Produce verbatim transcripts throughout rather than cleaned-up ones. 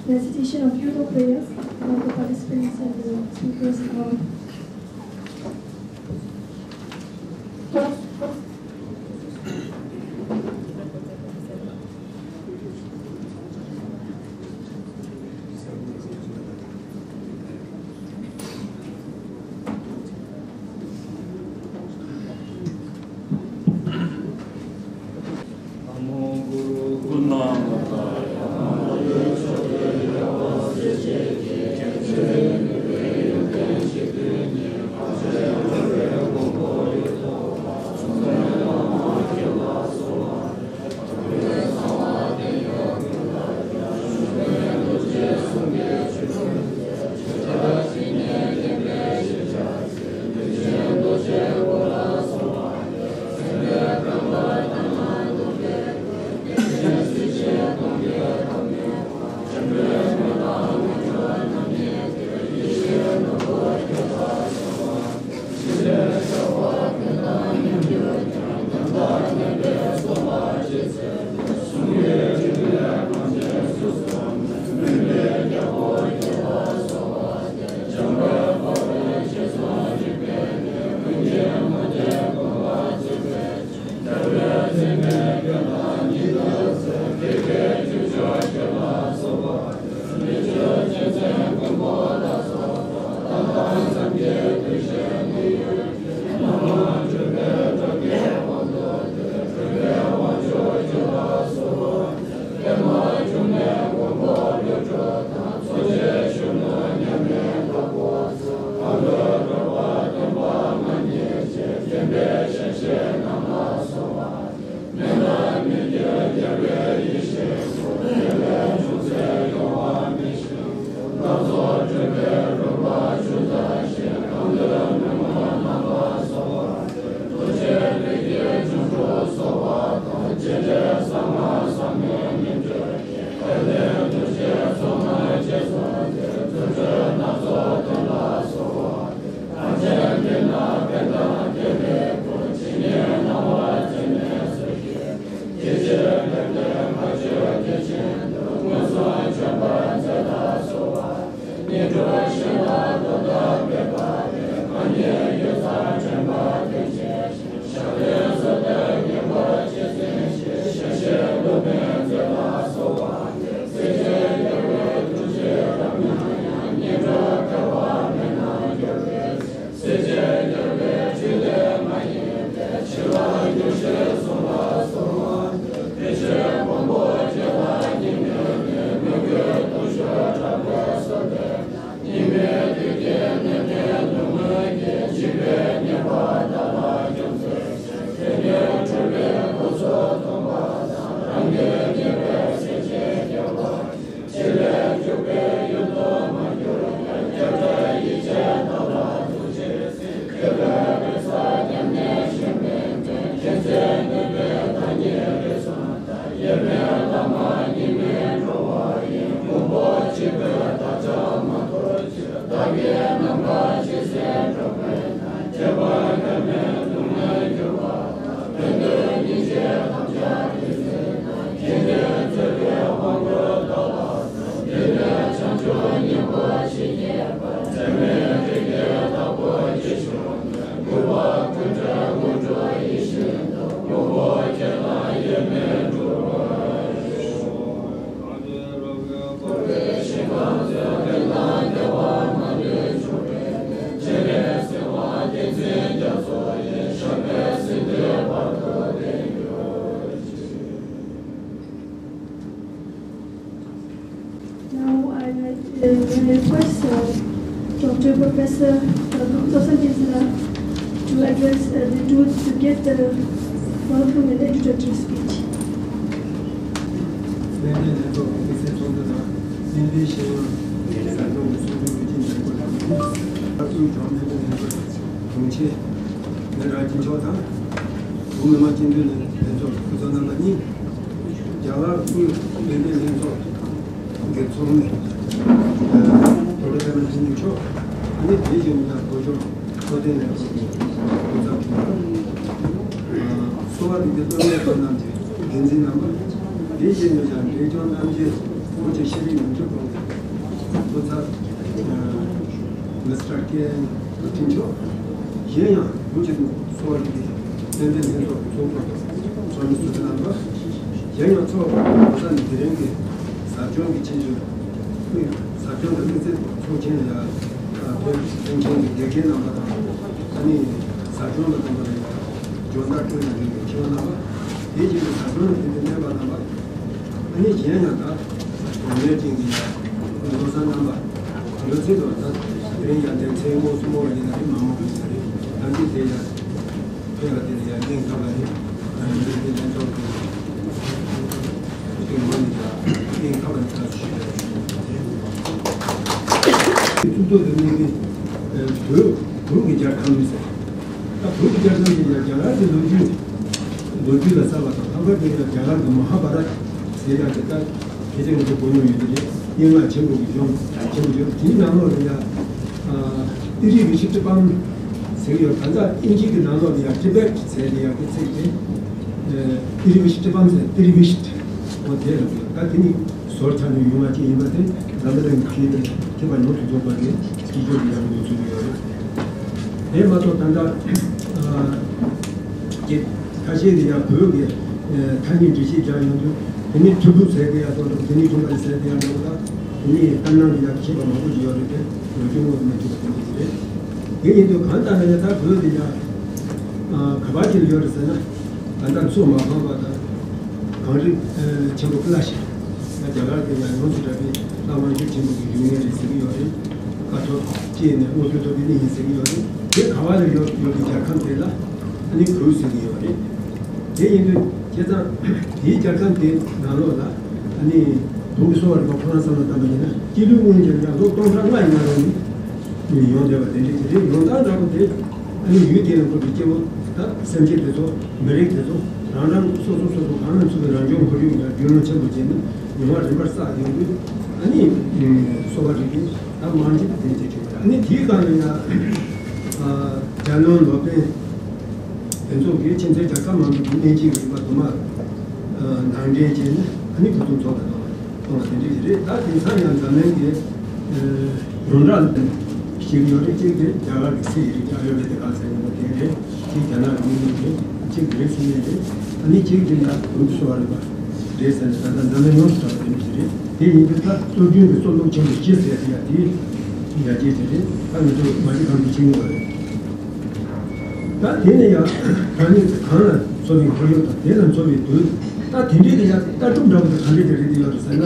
Recitation of Yudho prayers, and all the participants and the speakers are Now, I like, uh, I request, uh, Doctor Professor, uh, Professor Gensler to address, uh, the, to, to give the welcome and introductory speech. དྲུང་ཆེ་ངེད་རང་སྤྱི་ཚོགས་དང་། བོད་མི་མང་སྤྱི་འཐུས་ལས་ཚོགས་སྐུ་ཚབ་རྣམ་པ་གཉིས། རྒྱ་གར་དབུས་བོད་མིའི་ལྷན་ཚོགས་ཀྱི་ཚོགས་མི་ཨ་ནི་བོད་རིགས་ཚོགས་མི་མཆོག་ཨ་ནི་དེ་བཞིན་ཡང་བོད་ལྗོངས་འཕྲོད་བསྟེན་ལས་ཁུངས་ཀྱི་སྐུ་ཚབ་དང་། གསོ་བ་རིག་པའི་གཙོ་གནད་ཁང་རྣམས་ཀྱི་འགན་འཛིན་རྣམ་པ། དེ་བཞིན་དུ་ཡང་འབྲས་ལྗོངས་རྣམ་རྒྱལ་བོད་ཀྱི་ཤེས་རིག་ཉམས་ཞིབ་ཁང་གི་ ཚ། མི་སི་ཊར་ཀེན་ཀྲིན་མཆོག་གཞན་ཡང་ཡུལ་གྱི་གསོ་བ་རིག་པའི་ཏན་ཏན་ལྷན་ཚོགས་ཀྱི་ཚོགས་གཙོ་ཚོགས་མི་ཚོགས་རྣམ་པ། གཞན་ཡང་ཚོགས་གོང་ས་ནས་དེ་རིང་གི་ཟབ་སྦྱོང་གི་ཆེད་དུ་ཟབ་སྦྱོང་དང་དམིགས་བསལ་ཚོགས་ཆེན་ལ་ཕེབས་ཕེབས་མཁན་གྱི་དགེ་རྒན་རྣམ་པ་དང་། ཨ་ནི་ཟབ་སྦྱོང་ལ་དམ་པ་ལ་ཡང་སྦྱོང་བརྡར་སྤྲོད་ཡོང་མཁན་གྱི་མཁས་དབང་རྣམ་པ། དེ་བཞིན་དུ་ཟབ་སྦྱོང་ལ་ཕན་ཚུན་སྨན་པ་རྣམ་པ། ཨ་ནི་གཞན་ཡང་ད་གྲོང་ཉེར་ཅན་གྱི་ལོ་གསར་རྣམ་པ། ཡོད་ཚད་དུ་ད་དེ་རིང་ཡང་དེ་མཚན་མོ་སུ་མོ་ཡིན་ན་རེད། མ་མོ་ཡིན་ན་རེད། ད་འདི་དེ་ཡང་ཕེབས་པ་དེ་ལ་ཡང་སྙིང་ཐག་པ་ནས་ཡང་ཡོད་དེ་ལན་ཐོག་གི་ངོ་ནས་ཡང་སྙིང་ཐག་པ་ནས་ཐག་ཞུ་ཡ་ཡིན། གཙུག་ཏོར་དུ་གནས་པའི་བོད་བོད་ཀྱི་རྒྱལ་ཁམས་ཟེར། ད་བོད་ཀྱི་རྒྱལ་ཁམས་དེ་ཡང་རྒྱ་གར་གྱི་ལོ་རྒྱུས་ལོ་རྒྱུས་ལ་གསལ་བ་དང་། ལྷག་པར་དུ་ཡང་རྒྱ་གར་གྱི་མ་ཧཱ་བྷ་རཏ་ཟེར་ཡག་དེ་ད་ཕལ་ཆེར་ང་ཚོ་གོ་མྱོང་ཡོད་ཀྱི་རེད། སྙན་ངག་ཆེན་པོ་གི་གཞུང་ཆེན་པོ་ཡོད། དེའི་ནང་ལོགས་ལ་ཡང་ཏི་རི་བི་ཤི་ཏི་པམ་ཟེར་གྱི་ཡོད། ད་ལྟ་དབྱིན་ཇི་གི་ནང་ལོགས་ལ་ཡང་ཏི་བེད་ཟེར་ཏེ་ཡང་གི་ཚིག་དེ་ཏི་རི་བི་ཤི་ཏི་པམ་ཟེར། ཏི་རི་བི་ཤི་ཏི་འོ་དེ་ལ་ཡོད། ད་དེ་ནི་ཟུར་ཆ་ནས་ཡོང་བ་ཅིག་ཡིན་པ་དེ་འཛམ་བུ་གླིང་གི་མཁས་པའི་མཁས་པ་ཡོངས་སུ་རྫོགས་པ་གིས་ཅིག་ཅར་གྱི་ཡང་ངོས་འཛིན་ཡོད་རེད། དེ་མ་གཏོགས་ད་ལྟ་ཨ་ཀྱི་ཁ་ཤས་ཀྱིས་ཡང་བོད་ཀྱི་ཨ་ཐ་སྙད་འགྲེལ་བཤད་རྒྱག་ཡོང་དུས། དེ་ནི་ཐུ་བྷུ་ཟེར་གི་ཡང་སོ་སོ། དེ་ནི་ཁྱུང་པ་ཟེར་གི་ཡང་སོ་སོ། དེ་ནི་ལྟར་སྣང་གི་ཡང་མཁས་པ་མང་པོ་ཞིག་ཡོད་རེད་དེ། ལོ་རྒྱུས་དངོས་སུ་མ་ཐུག་པ་དེ་འདྲ་ཞིག་རེད། དེ་ཡིན་དུས་གང་ལྟར་ན་ཡང་ད་བོད་དེ་ཡང་ཨ་ག་པར་ཅིག་ལ་ཡོད་རེད་ཟེར་ན། ད་ལྟ་མཚོ་མ་འཕངས་པ་དང་། གངས་རི་ཆེན་པོ་ཀི་ལ་ཤི། ད་རྒྱ་གར་དེ་ཡང་ཡོངས་སུ་གྲགས་པའི་ལྷ་དབང་ཕྱུག་ཆེན་པོ་གི་ཡུལ་ངོས་རེད་ཟེར་གྱི་ཡོད་རེད། དཀའ་ཐུབ་སྐྱེས་ནས་མངོན་མཐོ་ཐོབ་པའི་གནས་ཡིན་ཟེར་གྱི་ཡོད་རེད། དེ་ག་བ་ལ་ཡོད་ཡོད་པའི་རྒྱལ་ཁམས་དེ་ལ་ཨ་ནི་བོད་ཟེར་གྱི་ཡོད་རེད། དེ་ཡིན་དུས་བྱས་ཙང་དེའི་རྒྱལ་ཁམས་དེ་ནང་ལོགས་ལ་ཨ་ནི་བོད་ཀྱི་གསོ་བ་རིག་པ་ཁོ་རང་བསམ་བློ་བཏང་པ་ཡིན་ན། སྐྱེས་ལུས་དངོས་ཀྱི་ཡང་ལོ་སྟོང་ཕྲག་ལྔ་ཡི་ནང་ལོགས་ནས་ཡོང་བསྡད་པ་དེ་འདྲ་ཞིག་རེད། ཡོང་སྟངས་འདྲ་པོ་དེ། ཨ་ནི་ཡུལ་དེ་ལ་འཁོད་པའི་སྐྱེ་བོ་དང་སེམས་ཅན་དེ་ཚོ། མི་རིགས་དེ་ཚོ་རང་རང་སོ་སོ་སོ་སོ་གང་ལ་ཚུད་པའི་རང་བྱུང་ཁོར་ཡུག་ལ་རྒྱུས་ལོན་ཆེན་པོ་བྱས་ནས་མྱོང་བ་རིམ་པར་བསགས་ཡོང་དུས། ཨ་ནི་གསོ་བ་རིག་པའི་ད་རྨང་གཞི་དེ་དེ་བྱུང་བ་རེད། ཨ་ནི་དེའི་སྒང་ལ་ཡང་རྒྱལ་བློན་ལོ་པཎ་དེ་ཚོ་གིས་ཕྱི་གསལ་རྒྱལ་ཁབ་མང་པོ་གི་གནས་ཆེན་རིག་པ་དུ་མ་ནང་འདྲེན་བྱས་ནས། ཨ་ནི་ཕུན་སུམ་ཚོགས་པ་དང་། གཏོང་བ་དེ་འདྲ་ཞིག་རེད། ད་དེང་སང་ཡང་འཛམ་གླིང་གི་ཡོངས་གྲགས་ཤིག་ཡོད་རེད། གཅིག་དེ་རྒྱ་གར་གྱི་ཚེ་ཡི་རིགས་ཨ་ཡུར་ཝེ་དི་ཀ་ཟེར་ཡོད་པ་དེ་རེད། གཅིག་རྒྱ་ནག་གི་དངོས་གནས་རེད། གཅིག་གྷི་རི་སི་ཡིན་རེད། ཨ་ནི་གཅིག་དེ་ཡང་བོད་ཀྱི་གསོ་བ་རིག་པ་རེད་ཟེར་ནས། ད་ལྟ་འཛམ་གླིང་ཡོངས་སུ་གྲགས་པ་དེ་འདྲ་ཞིག་རེད། དེ་ཡིན་དུས་ད་སྲོལ་རྒྱུན་གྱི་གསོ་ལུགས་ཆེན་པོ་བཞི་ཟེར་ཡ་དེ་ཡར་རྒྱས་ཀྱི་རེད། ད་ང་ཚོ་མ་གཞི་གང་དུ་ཕྱིན་ཡོད་རེད། ད་དེ་ནས་ཡང་རང་ཉིད་ཀྱི་གང་ལ་འཚོ་བའི་ཁོར་ཡུག་དང་། དེ་ལ་འཚོ་བའི་དུས། ད་དེ་འདྲའི་གི་ཡང་ལྟ་གྲུབ་འདྲ་བོ་དེ་ག་འདྲས་ཀྱི་རེད་དེ་ཡོད་རེད་ཟེར་ན།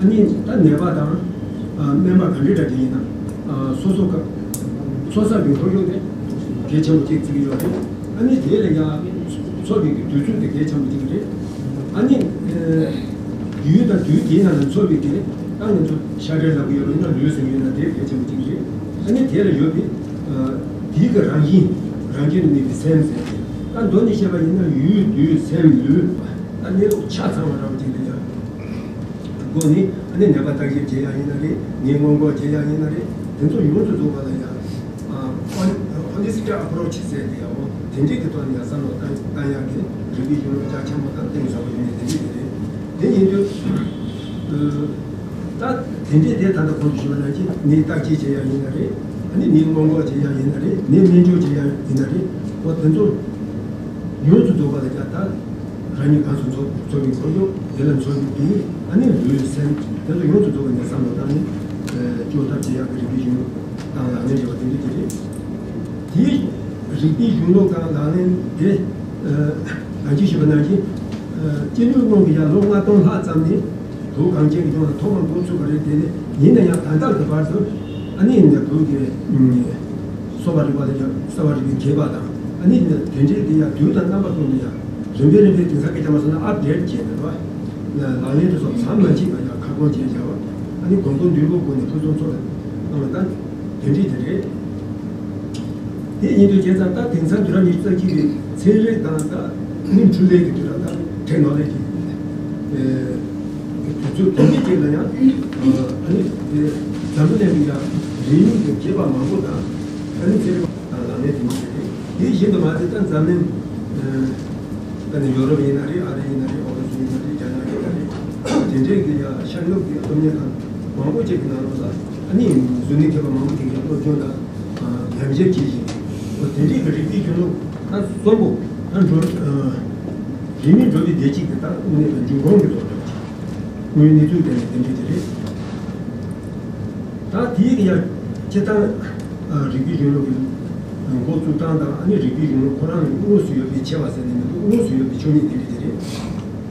ཨ་ནི་ད་ནད་པ་དང་སྨན་པ་ག་འདྲས་འདྲ་གི་ཡིན་ན། སོ་སོ་ག་འཚོ་ས་གི་ཁོར་ཡུག་དེ་གལ་ཆེན་པོ་གཅིག་བརྩི་གི་ཡོད་རེད། ཨ་ནི་དེ་ལ་ཡང་འཚོ་བའི་གི་དུས་ཚོད་དེ་གལ་ཆེན་པོ་གཅིག་རེད། ཨ་ནི་ཡུལ་དང་དུས་དེའི་ནང་ལ་འཚོ་བའི་གི། ད་ང་ཚོ་ཤ་ཁྲག་ལབ་ཀྱི་ཡོད་པ་ཡིན་ན། ལུས་ཟེར་གྱི་ཡོད་ན་དེ་གལ་ཆེན་པོ་གཅིག་རེད། ཨ་ནི་དེ་ལ་ཡོད་པའི་དེའི་གི་རང་བཞིན། རང་བཞིན་དུ་གནས་པའི་སེམས་ཟེར་ཏེ། ད་མདོ་ནས་བཤད་པ་ཡིན་ན་ཡུལ་དུས་སེམས་ལུས། ད་གནས་ལུགས་ཆ་ཚང་བ་འདྲ་བོ་ཅིག་ལ་ཡང་སྒོ་ནས། ཨ་ནི་ནད་པ་བརྟག་ཞིབ་བྱེད་ཡ་ཡིན་ན་རེད། ནད་སྔོན་འགོག་བྱེད་ཡ་ཡིན་ན་རེད། དེ་ཚོ་ཡོངས་སུ་རྫོགས་པ་ལ་ཡང་ཨ་ཧོ་ལི་སི་ཊིག་ཨེ་པོ་རོ་ཆི་ཟེར་ཏེ་ཡང་དེ་འདྲས་ཀྱི་ཐོག་ནས་ཡང་བསམ་བློ་བཏང་བཏང་ཡག་གི་རིག་པའི་གཞུང་ལུགས་རྒྱ་ཆེན་པོ་དང་གཏིང་ཟབ་པོ་ཡོད་མེད་དེ་འདྲས་ཀྱི་རེད། དེ་ཡིན་དུས་ད་དེ་འདྲས་དེ་ད་ལྟ་གོང་དུ་ཞུས་པ་ནང་བཞིན་ནད་བརྟག་དཔྱད་བྱེད་ཡག་ཡིན་ན་རེད། ཨ་ནི་ནད་སྔོན་འགོག་བྱེད་ཡག་ཡིན་ན་རེད། ནད་སྨན་བཅོས་བྱེད་ཡག་ཡིན་ན་རེད། འོ་དེ་ཚོ་ཡོངས་སུ་རྫོགས་པ་ལ་ཀྱང་ད། རང་ཉིད་གང་སུ་འཚོ་འཚོ་བའི་ཁོར་ཡུག་དེ་ལ་འཚོ་བའི་དུས། ཨ་ནི་ལུས་སེམས་དེ་ཚོ་ཡོངས་སུ་རྫོགས་པ་ནས་བསམ་བློ་བཏང་ནས་ཨ་སྐྱོབ་ཐབས་བྱེད་ཡག་གི་རིག་པའི་གཞུང་ལུགས་དང་ལག་ལེན་བྱེད་པ་དེ་འདྲ་ཅིག་རེད། དེའི་རིག་པའི་གཞུང་ལུགས་དང་ལག་ལེན་དེ་ཨ་ད་ཅི་ཞུས་པ་ནང་བཞིན་ཨ་སྐྱེས་ལུས་སྔོན་གྱི་ཡང་ལོ་ལྔ་སྟོང་ལྷག་ཙམ་ནས་བོད་གངས་ཅན་གྱི་ལྗོངས་ལ་ཐོག་མར་འགོ་ཚུགས་པ་རེད། དེ་ནས་ཡིན་ན་ཡང་ད་ལྟ་གི་བར་དུ་ཨ་ནི་ནས་བོད་ཀྱི་གསོ་བ་རིག་པ་ལ་ཡང་གསོ་བ་རིག་པའི་མཁས་པ་དང་། ཨ་ནི་དེ་འདྲའི་དེ་ཡང་དུས་དང་རྣམ་པ་ཀུན་ཏུ་ཡང་རིམ་པས་རིམ་པས་དེང་སང་སྐད་ཆ་མ་སོང་ན་ཨབ་ཌེཊ་བྱས་ནས་རེད་བ། ལག་ལེན་དེ་ཚོ་མཚམས་མ་ཕྱིན་པ་ཡང་ཁ་སྐོང་བྱས་བཞག་པ། ཨ་ནི་དགོངས་དོན་བདུན་པོ་སྒོ་ནས་ཕུན་སུམ་ཚོགས་པ་གནང་བ་དང་། དེ་འདྲའི་དེ་རེད། དེ་ཡིན་དུས་བྱས་ཙང་ད་དེང་སང་དུས་རབས་ཉི་ཤུ་རྩ་གཅིག་པའི་ཚན་རིག་དང་ད་ནི་འཕྲུལ་ལས་ཀྱི་དུས་རབས་དང་ཊེག་ནོ་ལོ་ཇི་ཨེ་དུས་ཚོད་དེ་འདྲའི་ཅིག་ལ་ཡང་ཨ་ནི་དེ་འཛམ་བུ་གླིང་གི་ཡང་རིག་གནས་ཀྱི་མཁས་པ་མང་པོ་དང་། ཨ་ནི་ཚན་རིག་དང་ལག་ལེན་དེ་འདྲ་ཞིག་རེད། དེ་བཞིན་དུ་མ་ཟད་ད་འཛམ་གླིང་ཨ་ནི་ཡོ་རོབ་ཡིན་ན་རེད། ཨ་རི་ཡིན་ན་རེད། ཨོ་རོ་སི་ཡིན་ན་རེད། རྒྱ་ནག་ཡིན་ན་རེད། དེ་འདྲའི་གི་ཡང་ཤར་ནུབ་ཀྱི་སློབ་གཉེར་ཁང་། མང་པོ་ཅིག་གི་ནང་ལོགས་ལ་ཨ་ནི་གཟུར་གནས་མཁས་པ་མང་པོ་ཅིག་གིས་སློབ་སྦྱོང་དང་ཉམས་ཞིབ་བྱེད་བཞིན་འོ་དེ་འདྲའི་གི་རིག་པའི་གཞུང་ལུགས་ད་གསོན་པོ་ད་འགྲོ་རིང་མིན་འགྲོ་བའི་བདེ་སྐྱིད་ཀྱི་ད་དངོས་གནས་ཀྱི་འབྱུང་ཁུངས་ཀྱི་ཐོག་ཏུ་དངོས་ཡོད་གནས་ཚུལ་དེ་ནི་དེ་འདྲ་ཅིག་རེད། ད་དེའི་གི་ཡང་སྤྱིར་བཏང་རིག་པའི་གཞུང་ལུགས་ཀྱི་འགོ་བཙུགས་སྟངས་དང་ཨ་ནི་རིག་པའི་གཞུང་ལུགས་ཁོ་རང་གི་དངོས་སུ་ཡོད་པའི་ཆེ་བ་ཟེར་ནས་མི་འདུག་དངོས་སུ་ཡོད་པའི་ཆོས་ཉིད་དེ་འདྲ་ཅིག་རེད།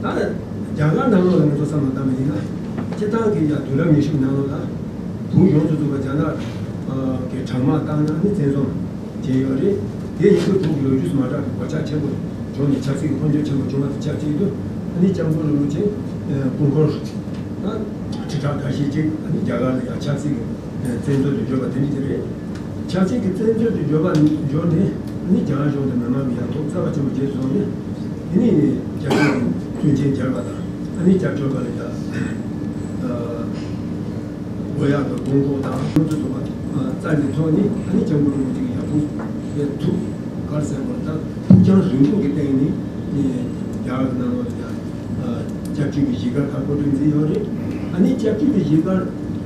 ད་རྒྱ་གར་ནང་ལོགས་ལ་ང་ཚོ་བསམ་བློ་བཏང་བ་ཡིན་ན་སྤྱིར་བཏང་གི་ཡང་དུས་རབས་ཉི་ཤུ་པའི་ནང་ལོགས་ལ་བོད་གཞུང་སོ་སོ་གི་རྒྱ་ནག་གི་གྲགས་མ་བཏང་ན་ནི་བཙན་བཟུང་བྱས་ཡོད་རེད། དེ་ཡིན་དུས་བོད་ཀྱི་ལོ་རྒྱུས་སུ་མ་གྲགས་པའི་གོད་ཆག་ཆེན་པོ་བྱུང་ནས་ཆབ་སྲིད་ཀྱི་དཔལ་འབྱོར་ཆེན་པོ་བྱུང་བ་དང་ཆབས་ཅིག་ཏུ་ཨ་ནི་སྐྱབས་མགོན་རིན་པོ་ཆེ་སྐུ་འཁོར་ད་ཁྲི་ཕྲག་འགའ་ཤས་ཅིག་ཨ་ནི་རྒྱ་གར་ལ་ཡང་ཆབ་སྲིད་ཀྱི་བཙན་འཛུལ་དུ་བསྒྱུར་བ་དེ་འདྲ་ཅིག་རེད། ཆབ་སྲིད་ཀྱི་བཙན་འཛུལ་དུ་བསྒྱུར་བ་འབྱོར་ནས་ཨ་ནི་རྒྱ་གར་གཞུང་དང་མི་མང་གི་ཡང་ཐོག་བརྩེ་བ་ཆེན་པོ་རྗེས་སུ་བཟུང་ནས་དེ་ནས་རྒྱ་གར་གྱི་མཐུན་རྐྱེན་སྦྱར་བ་དང་ཨ་ནི་སྐྱབས་བཅོལ་བ་ལ་ཡང་དགོས་ཡག་གི་དགོས་མཁོ་དང་ཁོང་ཚོ་ཚོ་བ་རྩ་ནས་ཐོག་ནས་ཨ་ནི་སྐྱབས་མགོན་རིན་པོ་ཆེ་གི་ཡག་པོ་ཐུགས་ག་རེ་ཟེར་དགོས་རེད། ད་ཐུགས་རྒྱང་རིང་པོ་གི་སྟེང་ནས་རྒྱ་གར་གྱི་ནང་ལོགས་ལ་ཡང་སྐྱབས་བཅོལ་གྱི་གཞིས་སྒར་ཁག་འགོ་འཛུགས་མཛད་ཡོད་རེད། ཨ་ནི་སྐྱབས་བཅོལ་གྱི་གཞིས་སྒར་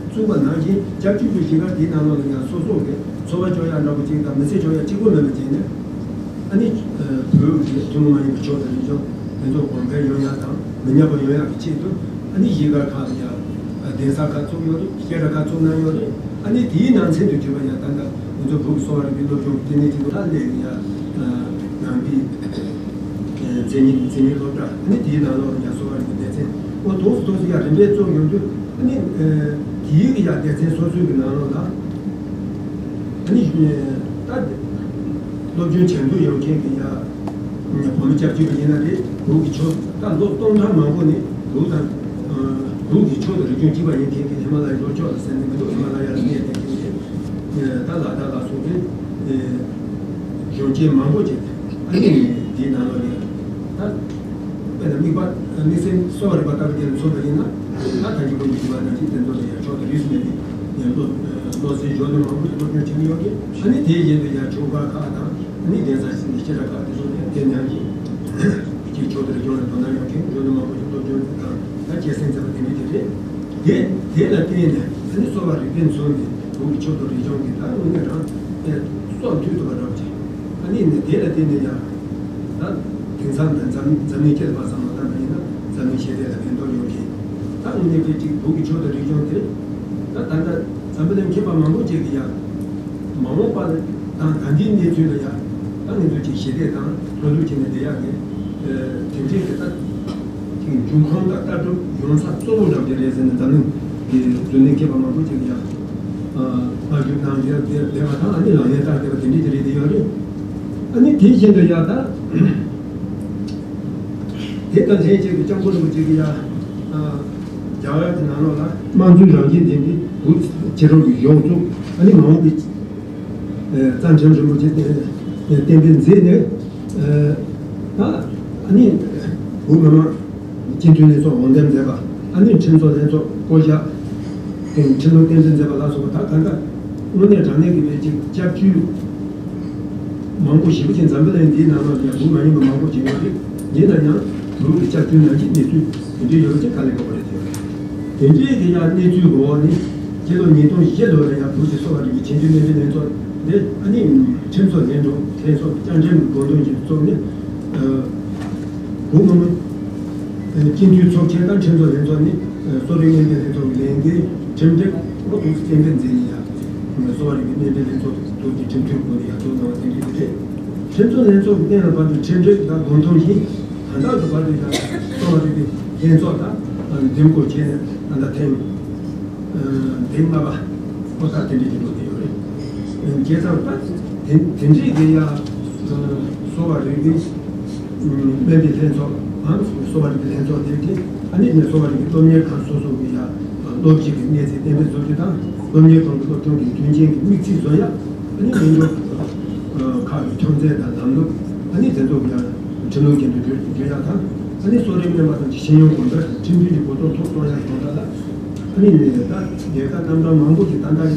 བཙུགས་པ་ནང་བཞིན་སྐྱབས་བཅོལ་གྱི་གཞིས་སྒར་དེའི་ནང་ལོགས་ལ་ཡང་སོ་སོ་གི་འཚོ་བ་སྐྱོང་ཡག་འདྲ་པོ་ཅིག་དང་མི་ཚེ་སྐྱོང་ཡག་གཅིག་པོ་མིན་པ་བྱས་ནས། ཨ་ནི་བོད་ཀྱི་ཐུན་མོང་མ་ཡིན་པའི་ཆོས་དང་རིག་གཞུང་དེ་ཚོ་གོང་འཕེལ་ཡོང་ཡག་དང་མི་ཉམས་པ་ཡོང་ཡག་གི་ཆེད་དུ་ཨ་ནི་གཞིས་སྒར་ཁག་ལ་ཡང་གདན་ས་ཁག་བཙུགས་ཡོད་རེད། བཤད་གྲྭ་ཁག་བཙུགས་གནང་ཡོད་རེད། ཨ་ནི་དེའི་ནང་ཚན་དུ་གྱུར་པ་ཡང་ད་ལྟ་ང་ཚོ་བོད་ཀྱི་གསོ་བ་རིག་པའི་སློབ་སྦྱོང་གི་ལྟེ་གནས་ཅིག་ཏུ་ད་སླེབས་ནས་ཡང་ནང་པའི་མཚན་ཉིད་མཚན་ཉིད་སློབ་གྲྭ་ཨ་ནི་དེའི་ནང་ལོགས་ཡང་གསོ་བ་རིག་པའི་སྡེ་ཚན་འོ་ཏོག་ཙམ་ཏོག་ཙམ་ཡང་རིམ་པས་བཙུགས་ཡོང་དུས། ཨ་ནི། དེའི་གི་ཡང་སྡེ་ཚན་སོ་སོའི་གི་ནང་ལོགས་ལ། ཨ་ནི། ད། སློབ་སྦྱོང་བྱ་འགུལ་ཡོང་མཁན་གི་ཡང་། བོད་མི་སྐྱབས་བཅོལ་བ་ཡིན་ན་རེད། བོད་ཀྱི་ཆོས་ད་ལོ་སྟོང་ཕྲག་མང་པོ་ནས་བོད་དང་། བོད་ཀྱི་ཆོས་དང་རིག་གཞུང་གཅིག་པ་ཡིན་མཁན་གི་ཧི་མ་ལ་ཡའི་ལྷོ་ཕྱོགས་ལ་ཟེར་ནས་མི་འདུག་ཧི་མ་ལ་ཡ་ལ་གནས་བསྡད་མཁན་གི། ད་ལ་དྭགས་ལ་སོགས་པའི། གཞོན་སྐྱེས་མང་པོ་ཅིག་ཨ་ནི་འདིའི་ནང་ལོགས་ནས་ད་དཔེར་ན་དམིགས་པ་དམིགས་བསལ་གསོ་བ་རིག་པ་ལྟ་བུ་དེ་ལ་མཚོན་པ་ཡིན་ན་ད་ད་ཅི་གོང་གི་ཞུས་པ་ནང་བཞིན་དེ་ཚོ་ལ་ཡང་ཕྱོགས་དང་རིས་སུ་མེད་པའི་ཡང་བློ་བློ་གསལ་གཞོན་ནུ་མང་པོ་ཞིག་སློབ་སྦྱོང་བྱེད་ཀྱི་ཡོད་རེད། ཨ་ནི་དེའི་རྗེས་སུ་ཡང་ཆོས་སྒར་ཁག་དང་ཨ་ནི་གདན་ས་ཞིག་ནས་བཤད་གྲྭ་ཁག་དེ་ཚོ་ལ་ཡང་དེ་ནང་བཞིན་གྱི་ཆོས་དང་རིག་གཞུང་ལ་དོ་སྣང་ཡོད་མཁན་གཞོན་ནུ་མང་པོ་ཞིག་སློབ་སྦྱོང་དང་ད་སྐྱེད་སྲིང་མཛད་པ་དེ་འདྲ་ཅིག་རེད། དེ་དེ་ལ་བརྟེན་ནས་ཨ་ནི་གསོ་བ་རིག་པས་མཚོན་པའི་བོད་ཀྱི་ཆོས་དང་རིག་གཞུང་གི་ད་དངོས་གནས་རང་དེ་སྲོག་མཐུད་ཐུབ་པ་འདྲ་བོ་ཅིག་ཨ་ནི་ནི་དེ་ལ་བརྟེན་ནས་ཡང་ད་དེང་སང་ད་འཛམ་འཛམ་གླིང་སྤྱི་ལ་ཕར་བསམ་བློ་བཏང་པ་ཡིན་ན་འཛམ་གླིང་ཞི་བདེ་ལ་ཕན་ཐོགས་ཡོང་མཁན་ད་དངོས་གནས་དཔེ་གཅིག་བོད་ཀྱི་ཆོས་དང་རིག་གཞུང་དེ་ད་ད་ལྟ་འཛམ་བུ་གླིང་མཁས་པ་མང་པོ་ཅིག་གིས་ཡང་མ་འོངས་པ་དང་ད་ལྟའི་གནས་ཚུལ་ལ་ཡང་ད་ང་ཚོ་ཅིག་ཞི་བདེ་དང་ལྷོད་ལྷོད་བྱས་ནས་བསྡད་ཡག་གི་དེ་འདྲའི་གི་ད། འབྱུང་ཁུངས་དང་ལྟ་གྲུབ་ཡོང་ས་གཙོ་བོ་འདྲ་བོ་ཅིག་རེད་ཟེར་ནས་འཛམ་གླིང་གི་གཟུར་གནས་མཁས་པ་མང་པོ་ཅིག་ཡང་བསྔགས་བརྗོད་གནང་བསྡད་པ་དང་ཨ་ནི་ལག་ལེན་བསྟར་བསྡད་པ་དེ་འདྲ་ཅིག་རེད་དེ་ཡོད་རེད། ཨ་ནི་དེ་བཞིན་དུ་ཡང་ད་དེ་དང་ལྷན་ཅིག་ཏུ་སྐྱབས་མགོན་རིན་པོ་ཆེ་གིས་ཡང་རྒྱ་གར་གྱི་ནང་ལོགས་ལ་དམངས་གཙོའི་རང་བཞིན་ལྡན་པའི་བོད་ཕྱི་རོལ་གྱི་གཞུང་བཙུགས་ཨ་ནི་མ་འོངས་པའི་རྩ་ཁྲིམས་རིན་པོ་ཆེ་གཏན་འབེབས་མཛད་ནས། ད་ཨ་ནི་བོད་མི་མང་སྤྱི་འཐུས་ལྷན་ཚོགས་འོས་འདེམས་མཛད་པ་ཨ་ནི་ཁྲིམས་བཟོ་ལྷན་ཚོགས་བསྐོ་བཞག་དེ་ཁྲིམས་ལུགས་གཏན་འཛིན་མཛད་པ་ལ་སོགས་པ་ད་གང་ལྟར་དངོས་གནས་དྲང་གནས་ཀྱི་བའི་ཅིག་སྐྱབས་བཅོལ་མང་པོ་ཞེ་པོ་ཅིག་འཛམ་བུ་གླིང་འདིའི་ནང་ལོགས་ཡང་བོད་མ་ཡིན་པ་མང་པོ་ཅིག་ཡོད་རེད། ཡིན་ན་ཡང་བོད་ཀྱི་སྐྱབས་བཅོལ་ནང་གི་གནས་ཚུལ་དེ་འདྲའི་ཡོད་པ་ཅིག་ག་ལེར་འགྲོ་གི་རེད་དེ། དེ་འདྲའི་གི་ཡང་གནས་ཚུལ་གི་འོག་ནས་སྤྱི་ལོ་ཉིས་སྟོང་བཞི་ལོ་ལ་ཡང་བོད་ཀྱི་གསོ་བ་རིག་པའི་ཆེས་མཐོའི་སྨན་པའི་ལྷན་ཚོགས་དེ་ཨ་ནི་ཁྲིམས་བཟོ་ལྷན་ཚོགས་ལྷན་ཚོགས་བཅའ་ཁྲིམས་ཀྱི་དགོངས་དོན་གྱིས་བཙུགས་ནས་བོད་མི་མང་སྤྱི་འཐུས་ཚོགས་ཆེན་དང་ཁྲིམས་བཟོ་ལྷན་ཚོགས་ནས་གསོ་རིག་སྨན་པའི་ལྷན་ཚོགས་ཀྱི་ལས་འགུལ་ཁྲིམས་སྒྲིག་ལོ་དུས་གཏན་འབེབས་མཛད་ནས་ཡང་གསོ་བ་རིག་པའི་སྨན་པའི་ལྷན་ཚོགས་དུས་ཀྱི་ཁྲིམས་མཐུན་སྒོ་ནས་ཡང་བཙུགས་གནང་བ་དེ་འདྲ་ཞིག་རེད། ཁྲིམས་བཟོ་ལྷན་ཚོགས་ཀྱི་སྔོན་ལ་བར་དུ་ཁྲིམས་སྒྲིག་དང་དགོངས་དོན་བཞིན་ད་ལྟ་བར་དུ་ཡང་གསོ་བ་རིག་པའི་ལྷན་ཚོགས་དང་འདེམས་བསྐོ་བྱས་ནས་ད་ལྟ་ཐེངས་ཐེངས་ལྔ་པ་ཁོ་ད་དེ་འདྲ་ཞིག་འགྲོ་གི་ཡོད་རེད། བྱས་ཙང་ད་དེ་དེ་འདྲའི་གི་ཡང་གསོ་བ་རིག་པའི་སྨན་པའི་ལྷན་ཚོགས་ཨང་གསོ་བ་རིག་པའི་ལྷན་ཚོགས་དེ་དེ་ཨ་ནི་ནས་གསོ་བ་རིག་པའི་སློབ་གཉེར་ཁང་སོ་སོ་གི་ཡང་སློབ་སྤྱི་གི་གནས་ཚད་གཏན་འབེབས་བཟོ་རྒྱུ་དང་སློབ་གཉེར་ཁང་གི་སློབ་སྦྱོང་གི་མཐུན་རྐྱེན་གྱི་དམིགས་ཚད་བཟོ་ཡ་ཨ་ནི་སྨན་སྦྱོང་ཁག་གི་ཁྱོན་ཚད་དང་ལམ་ལུགས་ཨ་ནི་དེ་ཚོ་ཡང་ཁྲིམས་ལུགས་ཀྱི་འདུ་འགྱུར་འགྱུར་ཡ་དང་ཨ་ནི་གསོ་རིག་སྨན་པ་ཐམས་ཅད་ཤེས་ཡོན་གོང་འཕེལ་དང་ཁྲིམས་མཐུན་གྱི་གོ་རྟོགས་ཐོག་གཏོང་ཡ་དང་ད་ལ་ཨ་ནི་ནས་ད་ལས་ཀ་རྣམ་གྲངས་མང་པོ་ཞིག་ཏན་ཏན་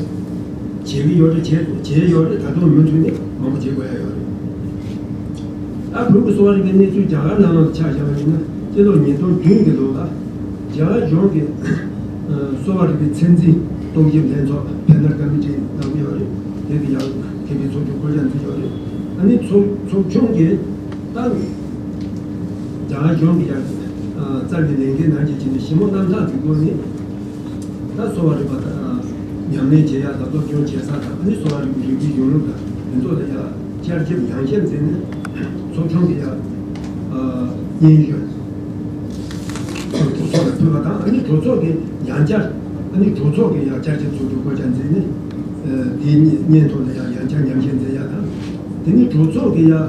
བྱེད་ཀྱི་ཡོད་རེད། བྱེད་བྱེད་ཡོད་རེད། ད་དུང་མུ་མཐུད་ནས་མང་པོ་བྱེད་དགོས་ཡ་ཡོད་རེད། ད་བོད་ཀྱི་གསོ་བ་རིག་པའི་གནས་ཚུལ་རྒྱ་གར་ནང་ལ་ཆ་བཞག་པ་ཡིན་ན་སྤྱི་ལོ་ཉིས་སྟོང་བདུན་གྱི་ལོ་ལ་རྒྱ་གར་གཞུང་གིས་ གསོ་བ་རིག་པའི་ཚད་འཛིན་རྟོག་ཞིབ་ལྷན་ཚོགས་པེ་ནལ་ཀ་མི་ཊི་གནང་གི་ཡོད་རེད། དེ་གི་ཡང་མཁས་པའི་ཚོགས་ཆུང་བསྐོ་བཞག་མཛད་ཡོད་རེད། ཨ་ནི་ཚོགས་ཚོགས་ཆུང་གི་ཏང་རྒྱ་གཞུང་གི་ཡང་རྩ་བའི་ལས་འགན་ནང་བཞིན་བྱས་ནས་ཞི་མོ་རྣམ་ཐར་གྱི་སྒོ་ནས་ད་གསོ་བ་རིག་པ་དང་ཉམས་ལེན་བྱེད་ཡག་དང་སློབ་སྦྱོང་བྱེད་ས་དང་ཨ་ནི་གསོ་བ་རིག་པའི་རིག་པའི་གཞུང་ལུགས་དང་དེ་ཚོ་ལ་ཡང་བསྐྱར་ཞིབ་ཡང་ཞིབ་མཛད་ནས་ཚོགས་ཆུང་གི་ཡང་སྙན་ཞུ། གྲོས་ཚོགས་ལ་ཕུལ་བ་དང་ཨ་ནི་གྲོས་ཚོགས་ཀྱི་ཡང་བསྐྱར་ཨ་ནི་གྲོས་ཚོགས་ཀྱི་ཡང་བསྐྱར་ཞིབ་ཚོགས་འདུ་བསྐོ་བཞག་མཛད་ནས་དེའི་སྙན་ཐོ་ལ་ཡང་ཡང་བསྐྱར་ཉམས་ཞིབ་མཛད་ཡག་དང་དེ་ནི་གྲོས་ཚོགས་ཀྱི་ཡང་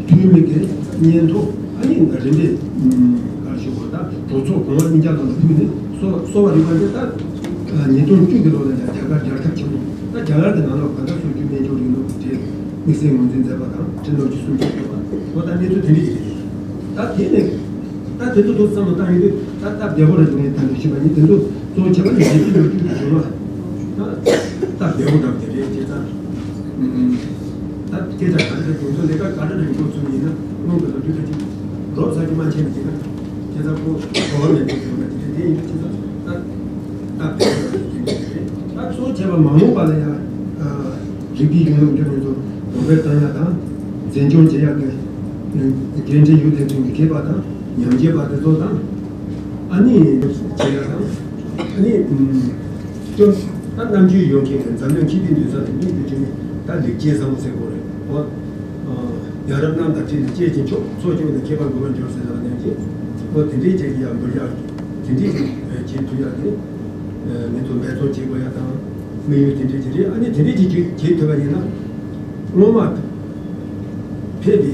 འཐུས་མི་གི་སྙན་ཐོ་ཨ་ནི་རིམ་པས་ག་རེ་ཞུ་དགོས་ད་གྲོས་ཚོགས་གོང་མ་གཉིས་ཀ་ལ་ཕུལ་ནས་གསོ་གསོ་བ་རིག་པ་འདི་ད་ཉིས་སྟོང་བཅུ་གི་ལོ་ལ་ཡང་རྒྱ་གར་རྒྱལ་ཁབ་ཆེན་པོ་ད་རྒྱ་གར་གྱི་ནང་ལོགས་ག་ད་སོ་བཅུ་སྨན་སྦྱོར་རིང་ལུགས་ཀྱི་གྲས་དམིགས་བསལ་ངོས་འཛིན་མཛད་པ་དང་ཁྲིམས་ལུགས་ཀྱི་སྲུང་སྐྱོབ་དགོས་པ་འོ་ད་གནས་ཚུལ་དེ་འདྲ་ཞིག་རེད། ད་དེ་ནས་ད་དེ་ཚོ་ཐུགས་བསམ་བློ་བཏང་ཡོད་དུས་ད་སྟབས་བདེ་པོ་རེད་འདུག་ངས་ད་ནས་ཤེས་པ་ཡིན། དེ་ཚོ་གཙོ་བོ་ཁྱད་པར་ནས་རྗེས་ལུས་ལོ་རྒྱུས་ཀྱི་བྱུང་བ་ད་སྟབས་བདེ་པོ་འདྲ་བོ་དེ་རེད། བྱས་ཙང་ད་སྐད་ཆ་ག་རེ་རེད། དེ་ཚོ་ལས་ཀ་ག་རེ་རེད་འགོ་ཚུགས་ཡིན་ན་སྔོན་གྱི་ལོ་རྒྱུས་ད་ཅིག་འགྲོ་ས་ཅིག་མ་ཆད་པ་ཅིག་ན་བྱས་ཙང་ཁོ་གོ་བ་མེད་པའི་བྱུང་བ་དེ་རེད། དེ་ཡིན་དུས་བྱས་ཙང་ད་སྟབས་བདེ་པོ་འདྲ་བོ་དེ་རེད། ད་གཙོ་བོ་ཁྱད་པར་མ་འོངས་པ་ལ་ཡང་རིགས་པའི་གཞུང་ལུགས་འདི་ཚོ་གོང་འཕེལ་གཏོང་ཡག་དང་འཛིན་སྐྱོང་བྱེད་ཡག་གི་འགན་འཁྲི་ཡོད་དེ་མཁས་པ་དང་ཉམས་ཞིབ་པ་དེ་ཚོ་དང་ཨ་ནི་བྱེད་ཡག་དང་ཨ་ནི་སྐྱོན་ད་རྣམ་དཔྱོད་ཡོད་མཁན་གྱི་འཛམ་གླིང་སྤྱི་པའི་འདུས་ས་ལ་མིག་དཔེ་བྱས་ནས་ད་ལེགས་སྐྱེས་བཟང་པོ་ཟེར་དགོས་རེད། འོ་ཡ་རབས་རྣམས་དང་འཁྲིལ་ནས་སྐྱེས་ཀྱི་མཆོག་ཚོགས་སྐྱོང་དང་ཁྱད་པར་འགུལ་བར་འགྱུར་ཟེར་ལབ་ནས་ཀྱི་འོ་དེ་འདྲའི་ཅིག་ཡང་འབུལ་ཡག་དེ་འདྲའི་ཅིག་བྱེད་ཐུབ་ཡག་གི་ངེད་ཚོ་འབད་བརྩོན་བྱེད་དགོས་ཡག་དང་དམིགས་ཡུལ་དེ་འདྲའི་ཅིག་རེད། ཨ་ནི་དེ་འདྲའི་ཅིག་བྱེད་ཐུབ་པ་ཡིན་ན་སྔོན་མ། ཕེབས་པའི་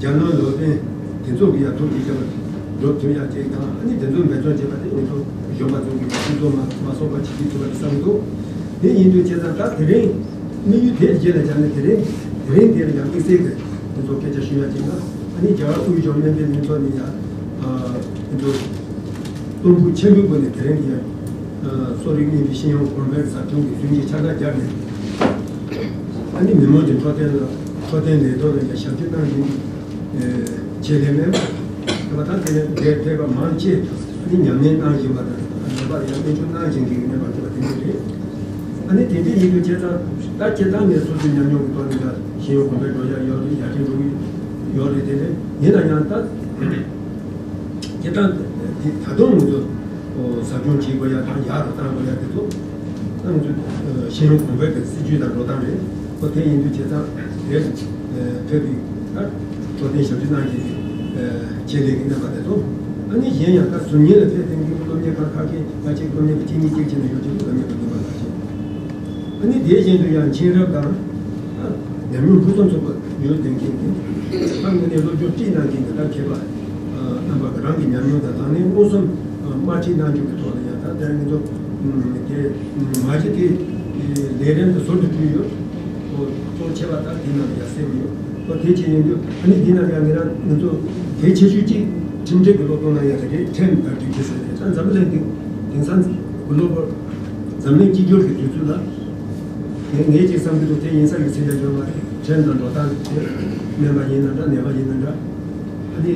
རྒྱ་ནག་ལོ་པཎ་དེ་ཚོ་གི་ཡང་ཐུགས་ཀྱི་བྱ་བ་སྒྲུབ་ཐུབ་ཡག་ཅིག་དང་ཨ་ནི་དེ་ཚོ་འབད་བརྩོན་བྱེད་པ་དེ་ང་ཚོ་གཞོན་པ་ཚོ་གི་སྤྱི་ཚོགས་མ་མ་སོགས་པ་བྱེད་ཀྱི་ཐུབ་པ་དེ་བསམ་གྱི་འདུག་དེ་ཡིན་དུས་བྱས་ཙང་ད་དེ་རིང་དམིགས་ཡུལ་དེ་རྗེས་ལ་སྦྱར་ནས་དེ་རིང་དེ་རིང་དེ་ལ་ཡང་དམིགས་བསལ་གྱི་དེ་ཚོ་སྐད་ཆ་ཞུ་ཡག་ཅིག་ན་ཨ་ནི་རྒྱ་གར་དབུས་གཞུང་སྨན་པའི་ལྷན་ཚོགས་ནས་ཡང་དེ་ཚོ། གཏོང་ཕོད་ཆེན་པོའི་སྒོ་ནས་དེ་རིང་གི་ཡང་གསོ་རིག་གནས་པའི་ཤེས་ཡོན་གོང་འཕེལ་ཟབ་སྦྱོང་གི་ཟུང་གི་ཆ་ཚང་སྦྱར་ནས་ཨ་ནི་མི་མང་གི་འཕྲོད་བསྟེན་ལ་འཕྲོད་བསྟེན་ལས་དོན་ལ་ཡང་ཞབས་ཕྱི་གནང་བཞིན་ཆེད་ལས་སྨན་པ་དང་དེ་ནས་འབྲེལ་ཕེབས་པ་མང་ཆེ་ཨ་ནི་ཉམས་ལེན་གནང་བཞིན་པ་དང་ལས་པར་ཡང་སྨན་བཅོས་གནང་བཞིན་གྱི་སྨན་པ་ཁྱེད་པ་དེ་འདྲ་རེད། ཨ་ནི་དེ་འདྲ་ཡིན་དུས་བྱས་ཙང་ད་སྤྱིར་བཏང་ནས་སོ་སོའི་ཉམས་མྱོང་གི་ཐོག་ནས་ཡང་ཤེས་ཡོན་གོང་འཕེལ་འགྲོ་ཡ་ཡོད་རེད། ཡར་རྒྱས་འགྲོ་གི་ཡོད་རེད། དེ་ནས་ཡིན་ན་ཡང་ད། སྤྱིར་བཏང་འདི་ད་དུང་ང་ཚོ་ཟབ་སྦྱོང་བྱེད་དགོས་ཡ་དང་ཡག་རུ་གཏང་དགོས་ཡ་དེ་ཚོ་ད་ང་ཚོ་ཤེས་ཡོན་གོང་འཕེལ་གྱི་སྲིད་ཇུས་དང་འགྲོ་སྟངས་རེད། ཨོ་དེ་ཡིན་དུས་བྱས་ཙང་དེ་ཕེབས་པའི་ད་འཕྲོད་བསྟེན་ཞབས་ཞུ་གནང་མཁན་གྱི་ཆེད་ལས་ཀྱི་རྣམ་པ་དེ་ཚོ་ཨ་ནི་གཞན་ཡང་ད་ཟུར་ཉན་ལ་ཕེབས་མཁན་གྱི་སློབ་གཉེར་ཁང་ཁག་གི་ང་ཆེ་སློབ་གཉེར་གྱི་གཅིག་གཉིས་གཅིག་བྱས་ནས་ཡོད་ཀྱི་སློབ་གཉེར་གྱི་རྣམ་པ་ཁག་ཅིག་ཨ་ནི་དེ་བཞིན་དུ་ཡང་མཁྱེན་རབ་དང་ཉམས་མྱོང་ཕུན་སུམ་ཚོགས་པ་ཡོད་ལྡན་མཁན་གྱི་ཨ་ནི་སློབ་སྦྱོང་ཁྲིད་གནང་མཁན་གྱི་ད་མཁས་པ་རྣམ་པ་གི་རང་གི་ཉམས་མྱོང་དང་ལག་ལེན་མངོན་སུམ་དམར་ཁྲིད་གནང་རྒྱུ་གི་ཐོག་ལ་ཡང་ད་དེ་ང་ཚོ་དེ་མ་གཞི་དེ་ལས་རིམ་དུ་ཟུར་དུ་བསྐྲུན་ཡོད། གཙོ་ཆེ་བ་ད་དེ་ནང་ལ་ཡང་གསལ་པོ་ཡོད། ཨོ་དེ་ཆེད་ཡིན་དུས་ཨ་ནི་དེ་ནང་ཡང་ངེད་རང་ང་ཚོ་གལ་ཆེ་ཤོས་གཅིག་ཁྲིམས་སྒྲིག་གི་སློབ་སྟོན་གནང་ཡ་དེ་རེད། ཁྲིམས་དང་སྒྲིག་གཞི་ཟེར་ནས་ད་འཛམ་བུ་གླིང་དེ་དེང་སང་གི་ལོ་བར་འཛམ་གླིང་གཅིག་གྱུར་གྱི་དུས་ཚོད་ལ་ངས་ངས་ཅིག་བསམ་གྱི་འདུག་དེ་ཡིན་ས་ཡོད་ཚད་ལས་སྦྱོར་མ་རེད། ཁྲིམས་དང་འགྲོ་སྟངས་དེ་སྨན་པ་ཡིན་ན་འདྲ་ནད་པ་ཡིན་ན་འདྲ་ཨ་ནི།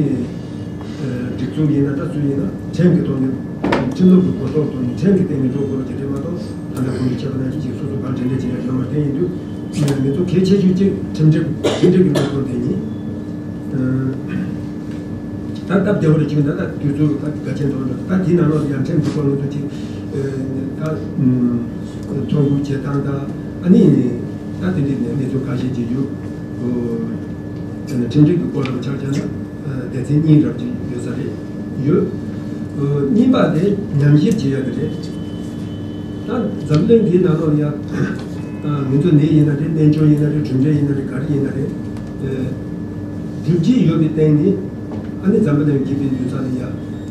སྒྲིག་འཛུགས་ཡིན་ན་ད་སུ་ཡིན་ན་ཁྲིམས་ཀྱི་ཐོག་ནས་ཁྲིམས་ལུགས་ཀྱི་གོ་རྟོགས་ཐོག་ནས་ཁྲིམས་ཀྱི་སྟེང་ནས་འགྲོ་དགོས་རྒྱུ་དེ་མ་གཏོགས་ད་ལྟ་གོང་དུ་བཤད་པ་ནང་བཞིན་ཅིག་སོ་སོ་གང་དྲན་དྲན་བྱེད་ཡ་ཡོད་མ་རེད། དེ་ཡིན་དུས་མི་ཚོ་གལ་ཆེ་ཤོས་གཅིག་ཁྲིམས་སྒྲིག་ཁྲིམས་སྒྲིག་གི་ལམ་སྟོན་དེ་ཡིན། ད་སྟབས་བདེ་བོ་རེ་བྱུང་ད་ད་དུས་ཚོད་ད་ག་ཆེན་ཐོག་ནས་ད་དེའི་ནང་ལོགས་ཡང་ཁྲིམས་ཀྱི་སྐོར་ལ་ཚོ་ཅིག་ད་ཐོ་འགོད་བྱེད་སྟངས་ད་ཨ་ནི་ད་དེ་འདྲའི་གནས་ཚུལ་ཁ་ཤས་ཅིག་ཡོད། ཁྲིམས་སྒྲིག་གི་སྐོར་ལ་ཆ་བཞག་ན། སྡེ་ཚན་གཉིས་རབ་ཅིག་ཡོད་ས་རེད། ཡོད། གཉིས་པ་དེ་ཉམས་ཞིབ་བྱེད་ཡ་དེ་རེད། ད་འཛམ་གླིང་འདིའི་ནང་ལོགས་ལ་ཡ། ང་ཚོ་ནད་ཡིན་ན་རེད། སྨན་སྦྱོར་ཡིན་ན་རེད། གྲུབ་འབྲས་ཡིན་ན་རེད། ག་རེ་ཡིན་ན་རེད། སྒྲུབ་བྱེད་ཡོད་པའི་སྟེང་ནས་ཨ་ནི་འཛམ་བུ་གླིང་སྤྱི་པའི་འདུས་ཚང་ལ་ཡ།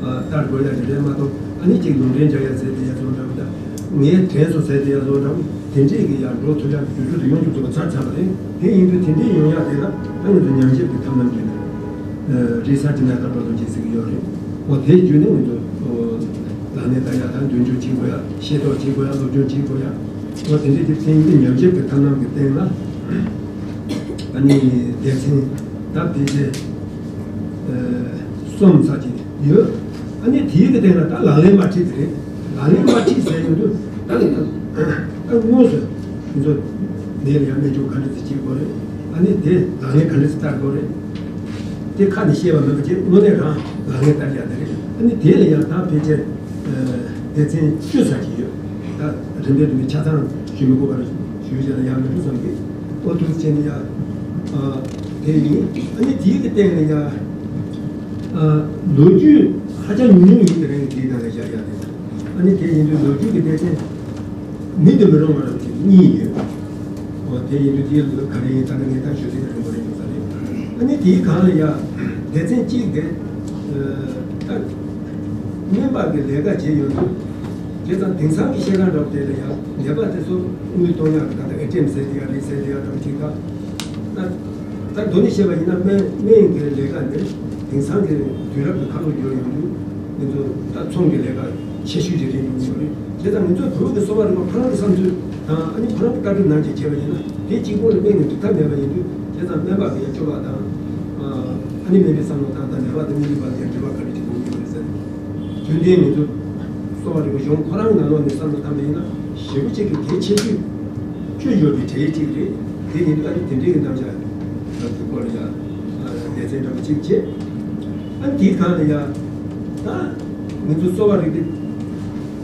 ལྟ་དགོས་ཡ་དེ་རེད་མ་གཏོགས་ཨ་ནི་ཅིག་ལུང་འདྲེན་རྒྱག་ཡ་ཟེར་དེ་ཡ་བཟོ་འདྲ་བོ་དང་། ངས་དྲན་སོང་ཟེར་དེ་ཡ་བཟོ་འདྲ་བོ་དེ་འདྲས་ཀྱི་ཡ་འགྲོ་ཐུབ་ཡ་གི་དུས་ཚོད་དེ་ཡོང་ཐུབ་ཐུབ་པ་ཚར་ཚར་བ་རེད། དེ་ཡིན་དུས་དེ་འདྲས་ཡོང་ཡ་དེ་ལ་ཨ་ནི་ཚོ་ཉམས་ཞིབ་ཀྱི་ཐབས་ལམ་བརྒྱུད་ནས་རེས་གཟའ་སྤྱི་ནས་ལྟ་སྤྲོ་ལོ་རྒྱས་ཟེར་གྱི་ཡོད་རེད། འོ་དེ་བརྒྱུད་ནས་ང་ཚོ་ལག་ལེན་བསྟར་ཡ་དང་མདུན་སྐྱོད་བྱེད་དགོས་ཡ། ཤེས་རྟོགས་བྱེད་དགོས་ཡ། སློབ་སྦྱོང་བྱེད་དགོས་ཡ། འོ་དེ་འདྲས་ཀྱི་ཐེངས་འདི་ཉམས་ཞིབ་ཀྱི་ཐབས་ལམ་གྱི་སྟེང་ལ་ཨ་ནི་སྡེ་ཚན་ད་ཕལ་ཆེར་གསུམ་ཙམ་ཅིག་ཡོད། ཨ་ནི་དེའི་གི་སྟེང་ལ་ད་ལག་ལེན་མ་ཁྲིད་དེ་རེད། ལག་ལེན་མ་ཁྲིད་ཟེར་ཡོང་དུས་ད་ལ་ཡང་ད་དངོས་སུ་ཁྱེད་ཚོ་འདི་ལ་ཡང་སྨན་སྦྱོང་ག་འདྲ་ཞིག་བྱེད་དགོས་རེད། ཨ་ནི་དེ་ལག་ལེན་ག་འདྲ་ཞིག་བསྟར་དགོས་རེད། དེ་ཁ་ནས་བཤད་པ་མིན་པ་བྱས་དངོས་གནས་རང་ལག་ལེན་བསྟར་ཡག་དེ་རེད། ཨ་ནི་དེ་ལ་ཡང་ད་ཕལ་ཆེར་སྡེ་ཚན་བཅུ་ཙམ་ཞིག་ཡོད། ད་རིམ་པས་དུ་མའི་ཆ་ཚང་ཞུ་མི་དགོས་པར་ཞུ་བྱས་ལ་ཡང་མི་འགྲོ་བསམ་གི། ཨོ་ཐུགས་རྗེ་ཆེ་ནི་ཡ། དེ་ཡིན། ཨ་ནི་དེའི་གི་སྟེང་ནས་ཡ། ལོ་རྒྱུས་ཧ་ཅང་ཉུང་ཉུང་ཡིན། དེ་རིང་དེའི་ནང་ལ་བཞག་ཡ་དེ། ཨ་ནི་དེ་ཡིན་དུས་ལོ་རྒྱུས་ཀྱི་སྡེ་ཚན་མི་དུ་མི་རུང་བ་རུ་གཉིས་ཡོད། ཨོ་དེ་ཡིན་དུས་དེ་ག་རེ་ཡིན་ད་ནི་ངས་ད་ཞུ་ཚིག་རིང་པོ་རེ་ཡོང་ས་རེད། ཨ་ནི་དེའི་སྒང་ལ་ཡ་སྡེ་ཚན་གཅིག་དེ་ད་སྨན་པ་གི་ལས་ཀ་བྱེད་ཡོང་དུས། བྱས་ཙང་དེང་སང་གི་ཤེས་རབ་འདྲ་པོ་དེ་ལ་ཡང་ནད་པ་དེ་ཚོ་དངུལ་གཏོང་ཡག་གི་ད་ལྟ་ཨེ་ཊི་ཨེམ་ཟེར་དེ་ཡག་རེད་ཟེར་དེ་ཡག་འདྲ་པོ་ཅིག་ད། ད་ད་མདོ་ནས་བཤད་པ་ཡིན་ན་སྨན་སྨན་གྱི་ལས་ཀ་འདི་དེང་སང་གི་དུས་རབས་ཀྱི་ཁ་ལོ་བསྒྱུར་ཡོང་དུས་ང་ཚོ་ད་ཚོང་གི་ལས་ཀ་ཆེ་ཤོས་ཅིག་རེད་འགྲོ་གི་ཡོད་རེད། བྱས་ཙང་ང་ཚོའི་བོད་ཀྱི་གསོ་བ་རིག་པ་ཁོ་རང་གི་བསམ་ཚུལ་དང་ཨ་ནི་ཁོ་རང་གི་ལྟ་གྲུབ་ནང་བཞིན་བྱས་པ་ཡིན་ན་དེ་གཅིག་པོ་ལ་སྨན་གྱི་འགྲིག་ཐབས་མེད་པ་ཡིན་དུས། བྱས་ཙང་སྨན་པ་གི་ཡ་སྤྱོད་པ་དང་ཨ་ནི་སྨན་པའི་བསམ་བློ་བཏང་སྟངས་ནད་པ་དང་སྨན་རིག་པ་ལ་ཡང་འབྲེལ་བ་ག་རེ་ཅིག་ཡོང་གི་ཡོད་རེད་ཟེར། རྒྱུན་ལྡན་ང་ཚོ་གསོ་བ་རིག་པ་གཞུང་ཁོ་རང་གི་ནང་ལོགས་ནས་བསམ་བློ་བཏང་པ་ཡིན་ན་ཞེ་པོ་ཅིག་གི་གལ་ཆེ་ཤོས་ཆོས་ཡོད་པའི་གྲས་ཅིག་རེད། དེ་ཡིན་དུས་ཨ་ནི་དེ་འདྲའི་གི་རྣམ་གཞག་ལ་དུས་སྐོར་ལ་ཡ་སྡེ་ཚན་འདྲ་པོ་ཅིག་བྱས། ཨ་ནི་དེའི་སྒང་ལ་ཡ་ད་ང་ཚོ་གསོ་བ་རིག་པའི་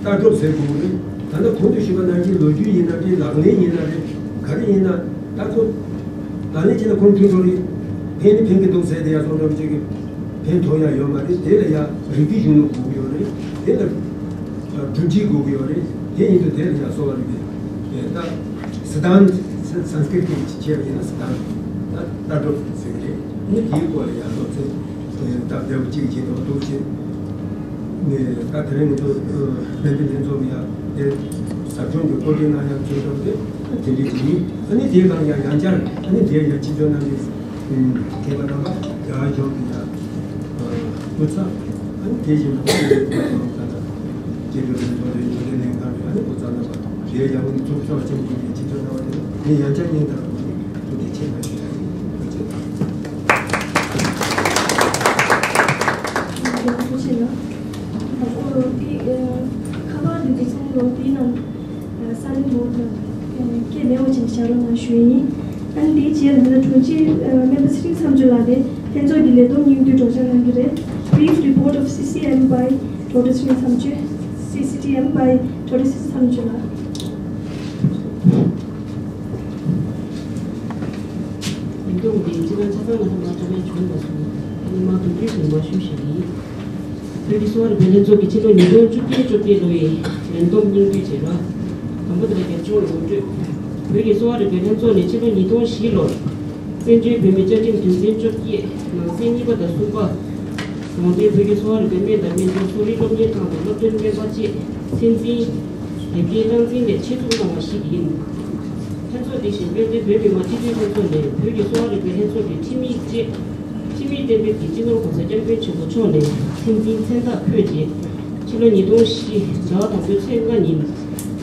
ལྟ་གྲུབ་ཟེར་དགོས་རེད། ད་ལྟ་གོང་དུ་ཞུས་པ་ནང་བཞིན་ལོ་རྒྱུས་ཡིན་ན་རེད། ལག་ལེན་ཡིན་ན་རེད། ག་རེ་ཡིན་ན་ད་ཁོ་ལག་ལེན་བྱས་ན་ཁོང་ཁྲིད་འགྲོ་རེད། ཕན་ནི་ཕན་གི་འདུག་ཟེར་དེ་ཡ་སོང་འདྲ་པོ་ཅིག་གི་ཕན་ཐོགས་ཡ་ཡོད་མ་རེད། དེ་ལ་ཡ་རིགས་པའི་གཞུང་ལུགས་དགོས་ཀྱི་ཡོད་རེད། དེ་ལ་སྒྲུབ་བྱེད་དགོས་ཀྱི་ཡོད་རེད། དེ་ཡིན་དུས་དེ་ལ་ཡ་གསོ་བ་རིག་པའི་ད་སི་ཐན་སན་སྐྲིཏ་སྐད་ཀྱིས་བྱས་པ་ཡིན་ན་སི་ཐན་ད་ལྟ་གྲུབ་ཟེར་གི་རེད། ནི་དེའི་སྐོར་ལ་ཡ་སློབ་ཚན་སྟབས་བདེ་པོ་གཅིག་བྱེད་དུ་འདུག་ཅེས། ནས་ད་དེ་རིང་ང་ཚོ་སྨན་པའི་ལྷན་ཚོགས་ཀྱི་ཡང་དེ་ཟབ་སྦྱོང་གི་གོ་སྒྲིག་གནང་ཡག་ཚུལ་དང་དེ་དེ་འདྲའི་ཅིག་ཡིན། ཨ་ནི་དེའི་སྒང་ཡང་ཡང་བསྐྱར་ཨ་ནི་དེ་ཡང་སྤྱི་ཚོགས་རྣམས་ཀྱིས་མཁས་པ་རྣམ་པ་རྒྱ་གར་ལྗོངས་ཀྱི་ཡང་སྐུ་ཚབ། ཨ་ནི་དེ་བཞིན་དུ་ད་ལྟ་སྐྱེ་འགྲོ་རིན་པོ་རེད། ཉུང་བསྡད་ལྷན་ཁང་རེད། ཨ་ནི་སྐུ་ཚབ་རྣམ་པ་དེ་ཡང་ཚོགས་གཙོ་བ་ཅན་གྱི་སྤྱི་ཚོགས་རྣམ་པ་དེ་ངས་ཡང་བསྐྱར་སྙིང་ཐག་པ་ནས་ཐུགས་རྗེ་ཆེ་གནང་ཞུ་ཡ་ཡིན། ཐུགས་རྗེ་ཆེ། ཐུགས་རྗེ་ཆེ་གནང་། ཨོ་འདི་ཁ་པར་འདི་འདི་ཚོ་ལོ་འདི་ནང་ས་གནས་མོ་དང་སྐད་མེད་པ་ཅིག་བྱ་རོགས་གནང་ཞུ་ཡིན། ཨ་ནི་འདིའི་རྗེས་ལ་ནི་དྲུང་ཆེ་སྨན་པ་ཚེ་རིང་མཚམས་གཅོད་ལགས་ནས་ལྷན་ཚོགས་ཀྱི་ལས་བསྡོམས་སྙིང་བསྡུས་སྒྲོག་སྦྱང་གནང་གི་རེད། Brief report of C C M by Doctor Srin Samchue, C C T M by Doctor Srin Samchue ལགས། ཉིས་སྟོང་བདུན་ཅུ་ལོའི་ཕྱི་ཟླ་ལྔ་པའི་ཚེས་ཉི་ཤུ་རྩ་གཅིག་ཉིན་མོ་དུས་དྲུག་ཉིན་མོ་ཞུ་ཞུ་ཡིན། བོད་ཀྱི་གསོ་བ་རིག་པའི་ལྷན་ཚོགས་ཀྱི་ཕྱི་ལོ་ཉིས་སྟོང་བཅོ་བརྒྱད་བཅོ་བརྒྱད་ལོའི་ལས་བསྡོམས་སྙིང་བསྡུས་བྱས་པ། དང་པོ་དེ་ལ་རྒྱབ་ལྗོངས་ངོ་སྤྲོད། བོད་ཀྱི་གསོ་བ་རིག་པའི་ལྷན་ཚོགས་ནས་ཕྱི་ལོ་ཉིས་སྟོང་བཞི་ལོར། བཙན་བྱོལ་བོད་མིའི་བཅའ་ཁྲིམས་དོན་ཚན་བཅོ་བརྒྱད་ནང་གསེས་གཉིས་པ་དང་གསུམ་པ། དགོངས་དོན་བོད་ཀྱི་གསོ་བ་རིག་པའི་སྨན་དང་སྨན་སྦྱོར་གསོ་རིག་སློབ་གཉེར་ཁང་དང་སློབ་སྟོན་སྨན་པ་བཅས་ཚད་འཛིན། དེབ་སྐྱེལ་སྟངས་འཛིན་ལས་ཆེད་འཛུགས་གནང་བ་ཞིག་ཡིན། ལྷན་ཚོགས་འདི་བཞིན་དཔལ་ལྡན་བོད་མི་མང་སྤྱི་འཐུས་ལྷན་ཚོགས་ནས་བོད་ཀྱི་གསོ་བ་རིག་པའི་ལྷན་ཚོགས་ཀྱི་ཁྲིམས་ཡིག་བཅས། འཐུས་མི་གཏན་འབེབས་ཀྱིས་སྤྱི་ནོར་༸གོང་ས་༸སྐྱབས་མགོན་ཆེན་པོ་མཆོག་ནས་ཚད་འཛིན་མཚན་རྟགས་འཁོད་རྗེས། ཕྱི་ལོ་ཉིས་སྟོང་བཞི་ཟླ་བ་དང་པོའི་ཚེས་ལྔ་ཉིན།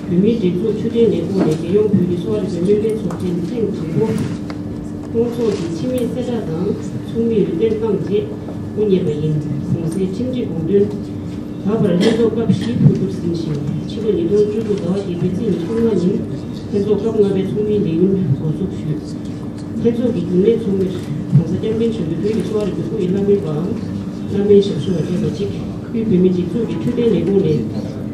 བོད་མིའི་སྒྲིག་འཛུགས་ཆོས་དོན་ལས་ཁུངས་ནས་རྒྱལ་ཡོངས་བོད་ཀྱི་གསོ་བ་རིག་པའི་སྨན་པའི་ཚོགས་ཆེན་ཐེངས་དང་པོ། སྐོང་ཚོགས་ཀྱི་ཕྱི་མིའི་གསལ་བསྒྲགས་དང་ཚོགས་མིའི་འོས་འདེམས་གནང་རྗེས་དབུ་བརྙེས་པ་ཡིན། གོང་གསལ་ཁྲིམས་སྒྲིག་དགོངས་དོན། ད་བར་ལྷན་ཚོགས་སྐབས་བཞི་ཕུལ་གྲུབ་ཟིན་ཞིང་། ཕྱི་ལོ་ཉིས་སྟོང་བཅུ་དགུ་ཟླ་བ་བརྒྱད་པའི་ཚེས་ཉི་ཤུ་རྩ་ལྔ་ཉིན་ལྷན་ཚོགས་སྐབས་ལྔ་པའི་ཚོགས་མིའི་ལས་ཡུན་འགོ་འཛུགས་ཞུས། ལྷན་ཚོགས་ཀྱི་རྒྱུན་ལས་ཚོགས་མིར་༸གོང་ས་༸སྐྱབས་མགོན་ཆེན་པོའི་བོད་ཀྱི་གསོ་བ་རིག་པའི་སྐུ་ཡི་བླ་སྨན་པའམ་བླ་སྨན་ཞབས་ཞུ་བ་བཅས་པ་གཅིག་ཁུལ་བོད་མིའི་སྒྲིག་འཛུགས་ཀྱི་འཕྲོད་བསྟེན་ལས་ཁུངས་ནས་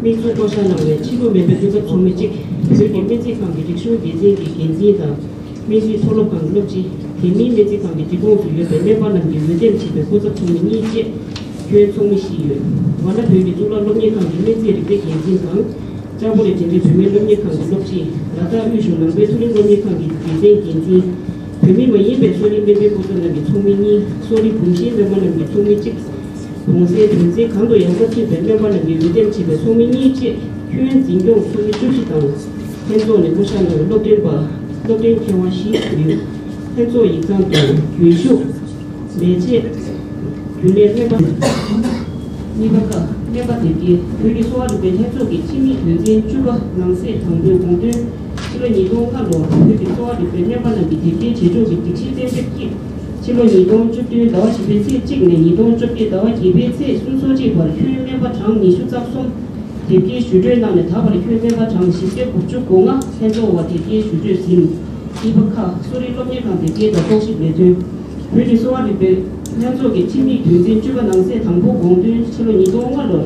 དམིགས་སུ་བསྐོ་གཞག་གནང་བའི་ཕྱི་ལུགས་སྨན་པའི་སྐུ་ཚབ་ཚོགས་མི་གཅིག་བོད་ཀྱི་སྨན་རྩིས་ཁང་གི་རིག་གཞུང་སྡེ་ཚན་གྱི་འགན་འཛིན་དང་། སྨན་རྩིས་མཐོ་སློབ་ཁང་གི་སློབ་སྤྱི། དེ་མིན་སྨན་རྩིས་ཁང་གི་སྒྲིག་ཁོངས་སུ་ཡོད་པའི་སྨན་པ་རྣམས་ཀྱིས་འོས་འདེམས་བྱས་པའི་སྐུ་ཚབ་ཚོགས་མི་གཉིས་བཅས་ཁྱོན་ཚོགས་མི་བཞི་ཡོད། ཝཱ་ཎ་བོད་ཀྱི་གཙུག་ལག་སློབ་གཉེར་ཁང་གི་སྨན་རྩིས་རིག་པའི་འགན་འཛིན་དང་། ལྕགས་པོ་རི་འབྲིང་རིམ་བུད་མེད་སློབ་གཉེར་ཁང་གི་སློབ་སྤྱི། ལ་དྭགས་དབུས་གཞུང་ནང་པའི་མཐོ་རིམ་སློབ་གཉེར་ཁང་གི་སྡེ་ཚན་འགན་འཛིན། བོད་མི་མ་ཡིན་པའི་གསོ་རིག་སྨན་པའི་སྐུ་ཚབ་རྣམས་ཀྱི་ཚོགས་མི་གཉིས། གསོ་རིག་གོམས་གཤིས་སྨན་པ་རྣམས་ཀྱི་ཚོགས་མི་གཅིག་གོང་གསལ་དོན་ཚན་གང་དུ་ཡང་མ་མཐུན་པའི་སྨན་པ་རྣམས་ཀྱིས་འོས་འདེམས་བྱས་པའི་ཚོགས་མི་གཉིས་བཅས་ཁྱོན་འཛིན་སྐྱོང་ཚོགས་མི་བཅུ་བཞི་དང་། ལྷན་ཚོགས་ནས་བསྐོ་གཞག་གནང་བའི་སློབ་སྟོན་པ། སློབ་སྟོན་མཁས་དབང་བཞི་ཡོད། ལྷན་ཚོགས་ཡིག་ཚང་དུ་རྒྱུན་ཞུགས། ལས་བྱེད། རྒྱུན་ལས་སྨན་པ། གཉིས་པ་ཀ། སྨན་པ་དེབ་སྐྱེལ། བོད་ཀྱི་གསོ་བ་རིག་པའི་ལྷན་ཚོགས་ཀྱི་ཕྱི་མིག་དོན་ཚན་བཅུ་པ་ནང་གསེས་དང་པོའི་དགོངས་དོན། ཕྱི་ལོ་ཉིས་སྟོང་ལྔ་ལོར་བོད་ཀྱི་གསོ་བ་རིག་པའི་སྨན་པ་རྣམས་ཀྱི་དེབ་སྐྱེལ་བྱེད་ཕྱོགས་ཀྱི་སྒྲིག་གཞི་གཏན་འབེབས་ཀྱིས། ཕྱི་ལོ་ཉིས་སྟོང་བཅུ་བདུན་ཟླ་བ་བཞི་པའི་ཚེས་གཅིག་ནས་ཉིས་སྟོང་བཅོ་བརྒྱད་ཟླ་བ་བརྒྱད་པའི་ཚེས་སུམ་ཅུ་སོ་གཅིག་བར་ཁྱོན་སྨན་པ་གྲངས་ཉི་ཤུ་རྩ་གསུམ། དེབ་སྐྱེལ་ཞུ་སྤྲོད་གནང་ནས། ད་བར་ཁྱོན་སྨན་པ་གྲངས་བཞི་བརྒྱ་དགུ་བཅུ་གོ་ལྔ་ལྷན་ཚོགས་བར་དེབ་སྐྱེལ་ཞུ་སྤྲོད་ཟིན། གཉིས་པ་ཁ། གསོ་རིག་སློབ་གཉེར་ཁང་དེབ་སྐྱེལ་དང་རྟོག་ཞིབ་ལས་དོན། བོད་ཀྱི་གསོ་བ་རིག་པའི་ལྷན་ཚོགས་ཀྱི་ཁྲིམས་ཡིག་དོན་ཚན་བཅུ་པ་ནང་གསེས་དང་པོ་དགོངས་དོན། ཕྱི་ལོ་ཉིས་སྟོང་ལྔ་ལོར་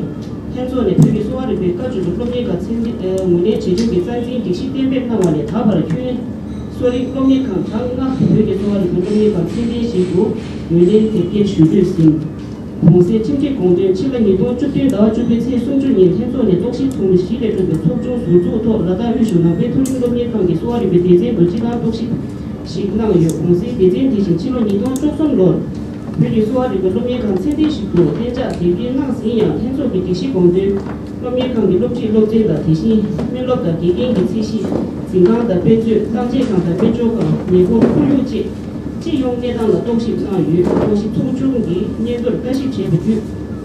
ལྷན་ཚོགས་ནས་བོད་ཀྱི་གསོ་བ་རིག་པའི་བཀའ་བརྒྱུད་དུ་སློབ་གཉེར་ཁང་ཚད་ལྡན་ངོས་ལེན་བྱེད་རྒྱུ་གི་རྩ་འཛིན་སྒྲིག་གཞི་གཏན་འབེབས་གནང་བ་ནས། ད་བར་ཁྱོན་གསོ་རིག་སློབ་གཉེར་ཁང་གྲངས་ལྔ་བོད་ཀྱི་གསོ་བ་རིག་པའི་སློབ་གཉེར་ཁང་ཚད་ལྡན་ཞིག་ཏུ་ངོས་ལེན་དེབ་སྐྱེལ་ཞུ་འབོད་ཟིན། གོང་གསལ་ཁྲིམས་སྒྲིག་དགོངས་དོན། ཕྱི་ལོ་ཉིས་སྟོང་བཅུ་བདུན་ཟླ་བ་བཅུ་པའི་ཚེས་སུམ་ཅུ་ཉིན་ལྷན་ཚོགས་ནས་རྟོག་ཞིབ་ཚོགས་མི་བཞི་ལས་གྲུབ་པའི་ཚོགས་ཆུང་ཟུར་འཛུགས་ཐོག་ལ་དྭགས་དབུས་གཞུང་ནང་པའི་མཐོ་རིམ་སློབ་གཉེར་ཁང་གི་གསོ་བ་རིག་པའི་སྡེ་ཚན་དུ་སྤྱི་བཏང་རྟོག་ཞིབ་ཞིག་གནང་ཡོད། གོང་གསལ་སྡེ་ཚན་དེ་བཞིན་ཕྱི་ལོ་ཉིས་སྟོང་བཅུ་གསུམ་ལོར་བོད་ཀྱི་གསོ་བ་རིག་པའི་སློབ་གཉེར་ཁང་ཚད་ལྡན་ཞིག་ཏུ་གཏན་འཇགས་དེབ་སྐྱེལ་གནང་ཟིན་ཡང་། ལྷན་ཚོགས་ཀྱི་སྒྲིག་གཞི་དགོངས་དོན། སློབ་གཉེར་ཁང་གི་སློབ་ཁྲིད་སློབ་ཚན་དང་། དེ་བཞིན་སྨན་སློབ་དང་དགེ་རྒན་གྱི་ཚད་གཞི། འཛིན་ཁང་དང་དཔེ་མཛོད། གཏམ་བརྗོད་ཁང་དང་སྨན་སྦྱོར་ཁང་། ཉེ་འཁོར་ཁོར་ཡུག་བཅས་སྤྱི་ཡོངས་གནས་སྟངས་ལ་རྟོག་ཞིབ་གནང་ཡོད། རྟོག་ཞིབ་ཚོགས་ཆུང་གིས་སྙན་ཐོར་ལྟ་ཞིབ་བྱས་པ་བརྒྱུད།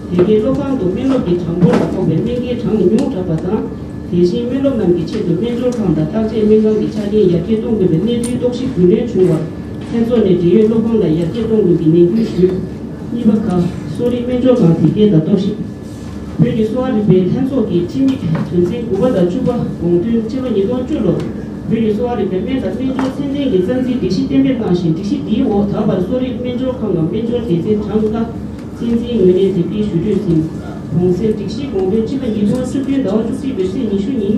དེ་གའི་སློབ་ཁང་དུ་སྨན་སློབ་ཀྱི་གྲངས་འབོར་ལ་དཔག་པའི་སྨན་སྐྱེལ་གྲངས་ཉུང་དྲགས་པ་དང་། དེ་བཞིན་སྨན་སློབ་རྣམས་ཀྱི་ཆེད་དུ་སྨན་སྦྱོར་ཁང་དང་བརྟག་དཔྱད་སྨན་ཁང་གི་ཆ་རྐྱེན་ཡར་རྒྱས་གཏོང་དགོས་པའི་གནས་ཚུལ་རྟོག་ཞིབ་རྒྱུས་ལོན་བྱུང་བར། ལྷན་ཚོགས་ནས་འབྲེལ་ཡོད་སློབ་ཁང་ལ་ཡར་རྒྱས་གཏོང་དགོས་ཀྱི་ནན་སྐུལ་ཞུས། གཉིས་པ་ཁ། གསོ་རིག་སྨན་སྦྱོར་ཁང་དེབ་སྐྱེལ་དང་རྟོག་ཞིབ། བོད་ཀྱི་གསོ་བ་རིག་པའི་ལྷན་ཚོགས་ཀྱི་ཁྲིམས་ཡིག་དོན་ཚན་དགུ་པ་དང་བཅུ་པ་དགོངས་དོན། ཕྱི་ལོ་ཉིས་སྟོང་བཅུ་ལོར་བོད་ཀྱི་གསོ་བ་རིག་པའི་སྨན་དང་སྨན་སྦྱོར་ཚད་ལྡན་གྱི་རྩ་འཛིན་སྒྲིག་གཞི་གཏན་འབེབས་གནང་ཞིང་། སྒྲིག་གཞི་འདིའི་འོག་ད་བར་གསོ་རིག་སྨན་སྦྱོར་ཁང་ངམ་སྨན་སྦྱོར་སྡེ་ཚན་གྲངས་ལྔ་ཚད་འཛིན་ངོས་ལེན་དེབ་སྐྱེལ་ཞུ་འབོད་ཟིན། གོང་གསལ་སྒྲིག་གཞི་དགོངས་དོན། ཕྱི་ལོ་ཉིས་སྟོང་བཅུ་བདུན་ཟླ་བ་བཅུ་གཅིག་པའི་ཚེས་ཉི་ཤུ་ཉིན་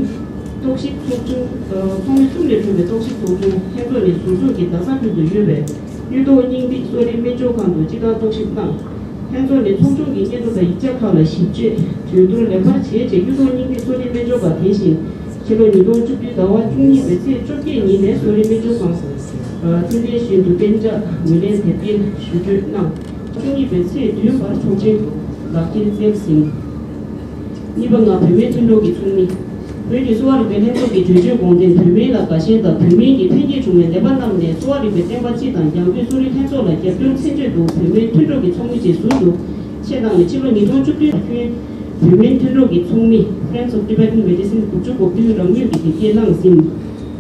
རྟོག་ཞིབ་ཚོགས་ཆུང་། ཚོགས་མི་གསུམ་ལས་གྲུབ་པའི་རྟོག་ཞིབ་ཚོགས་ཆུང་ལྷན་ཚོགས་ནས་ཟུར་འཛུགས་ཀྱིས་རྡ་ས་ཁུལ་དུ་ཡོད་པའི་གཡུ་ཐོག་སྙིང་ཐིག་གསོ་རིག་སྨན་སྦྱོར་ཁང་དུ་སྤྱི་བཏང་རྟོག་ཞིབ་གནང་། ལྷན་ཚོགས་ནས་ཚོགས་ཆུང་གི་སྙན་ཐོ་དང་ཡིག་ཆ་ཁག་ལ་ཞིབ་དཔྱད་གྲོས་བསྡུར་ལེགས་པར་བྱས་རྗེས། གཡུ་ཐོག་སྙིང་ཐིག་གསོ་རིག་སྨན་སྦྱོར་ཁང་དེ་བཞིན་ཕྱི་ལོ་ཉིས་སྟོང་བཅུ་བདུན་ཟླ་བ་བཅུ་གཉིས་པའི་ཚེས་བཅོ་བརྒྱད་ཉིན་ནས་གསོ་རིག་སྨན་སྦྱོར་ཁང་ཚད་ལྡན་བཞིན་དུ་གཏན་འཇགས་ངོས་ལེན་དེབ་སྐྱེལ་ཞུ་སྤྲོད་གནང་། བཅུ་གཉིས་པའི་ཚེས་བདུན་བར་ཚོགས་ཆེན་དུ་ལག་འཁྱེར་བསྩལ་ཟིན། གཉིས་པ་ལྔ། བོད་སྨན་མཐུན་གྲོགས་ཀྱི་ཚོགས་མི། བོད་ཀྱི་གསོ་བ་རིག་པའི་ལྷན་ཚོགས་ཀྱི་གྲོས་ཆོད་དགོངས་དོན། བོད་སྨན་ལ་དགའ་ཞེན་དང་བོད་སྨན་གྱིས་ཕན་སྐྱེད་བྱུང་བའི་ནད་པ་རྣམས་ནས་གསོ་བ་རིག་པའི་བསྟེན་པ་སྤྱི་དང་རྒྱང་སྐྱོད་གསོ་རིག་ལྷན་ཚོགས་ལ་རྒྱབ་སྐྱོར་མཚོན་བྱེད་དུ། བོད་སྨན་མཐུན་གྲོགས་ཀྱི་ཚོགས་མི་བཅས་ཟུར་དུ་ཆེད་བཏང་ནས། ཕྱི་ལོ་ཉིས་སྟོང་བཅུ་བདུན་ལ་ཁྱོན་བོད་སྨན་མཐུན་གྲོགས་ཀྱི་ཚོགས་མི་Friends of Tibetan Medicine དགུ་བཅུ་གོ་བདུན་རང་མོས་ཀྱིས་དེབ་སྐྱེལ་གནང་ཟིན།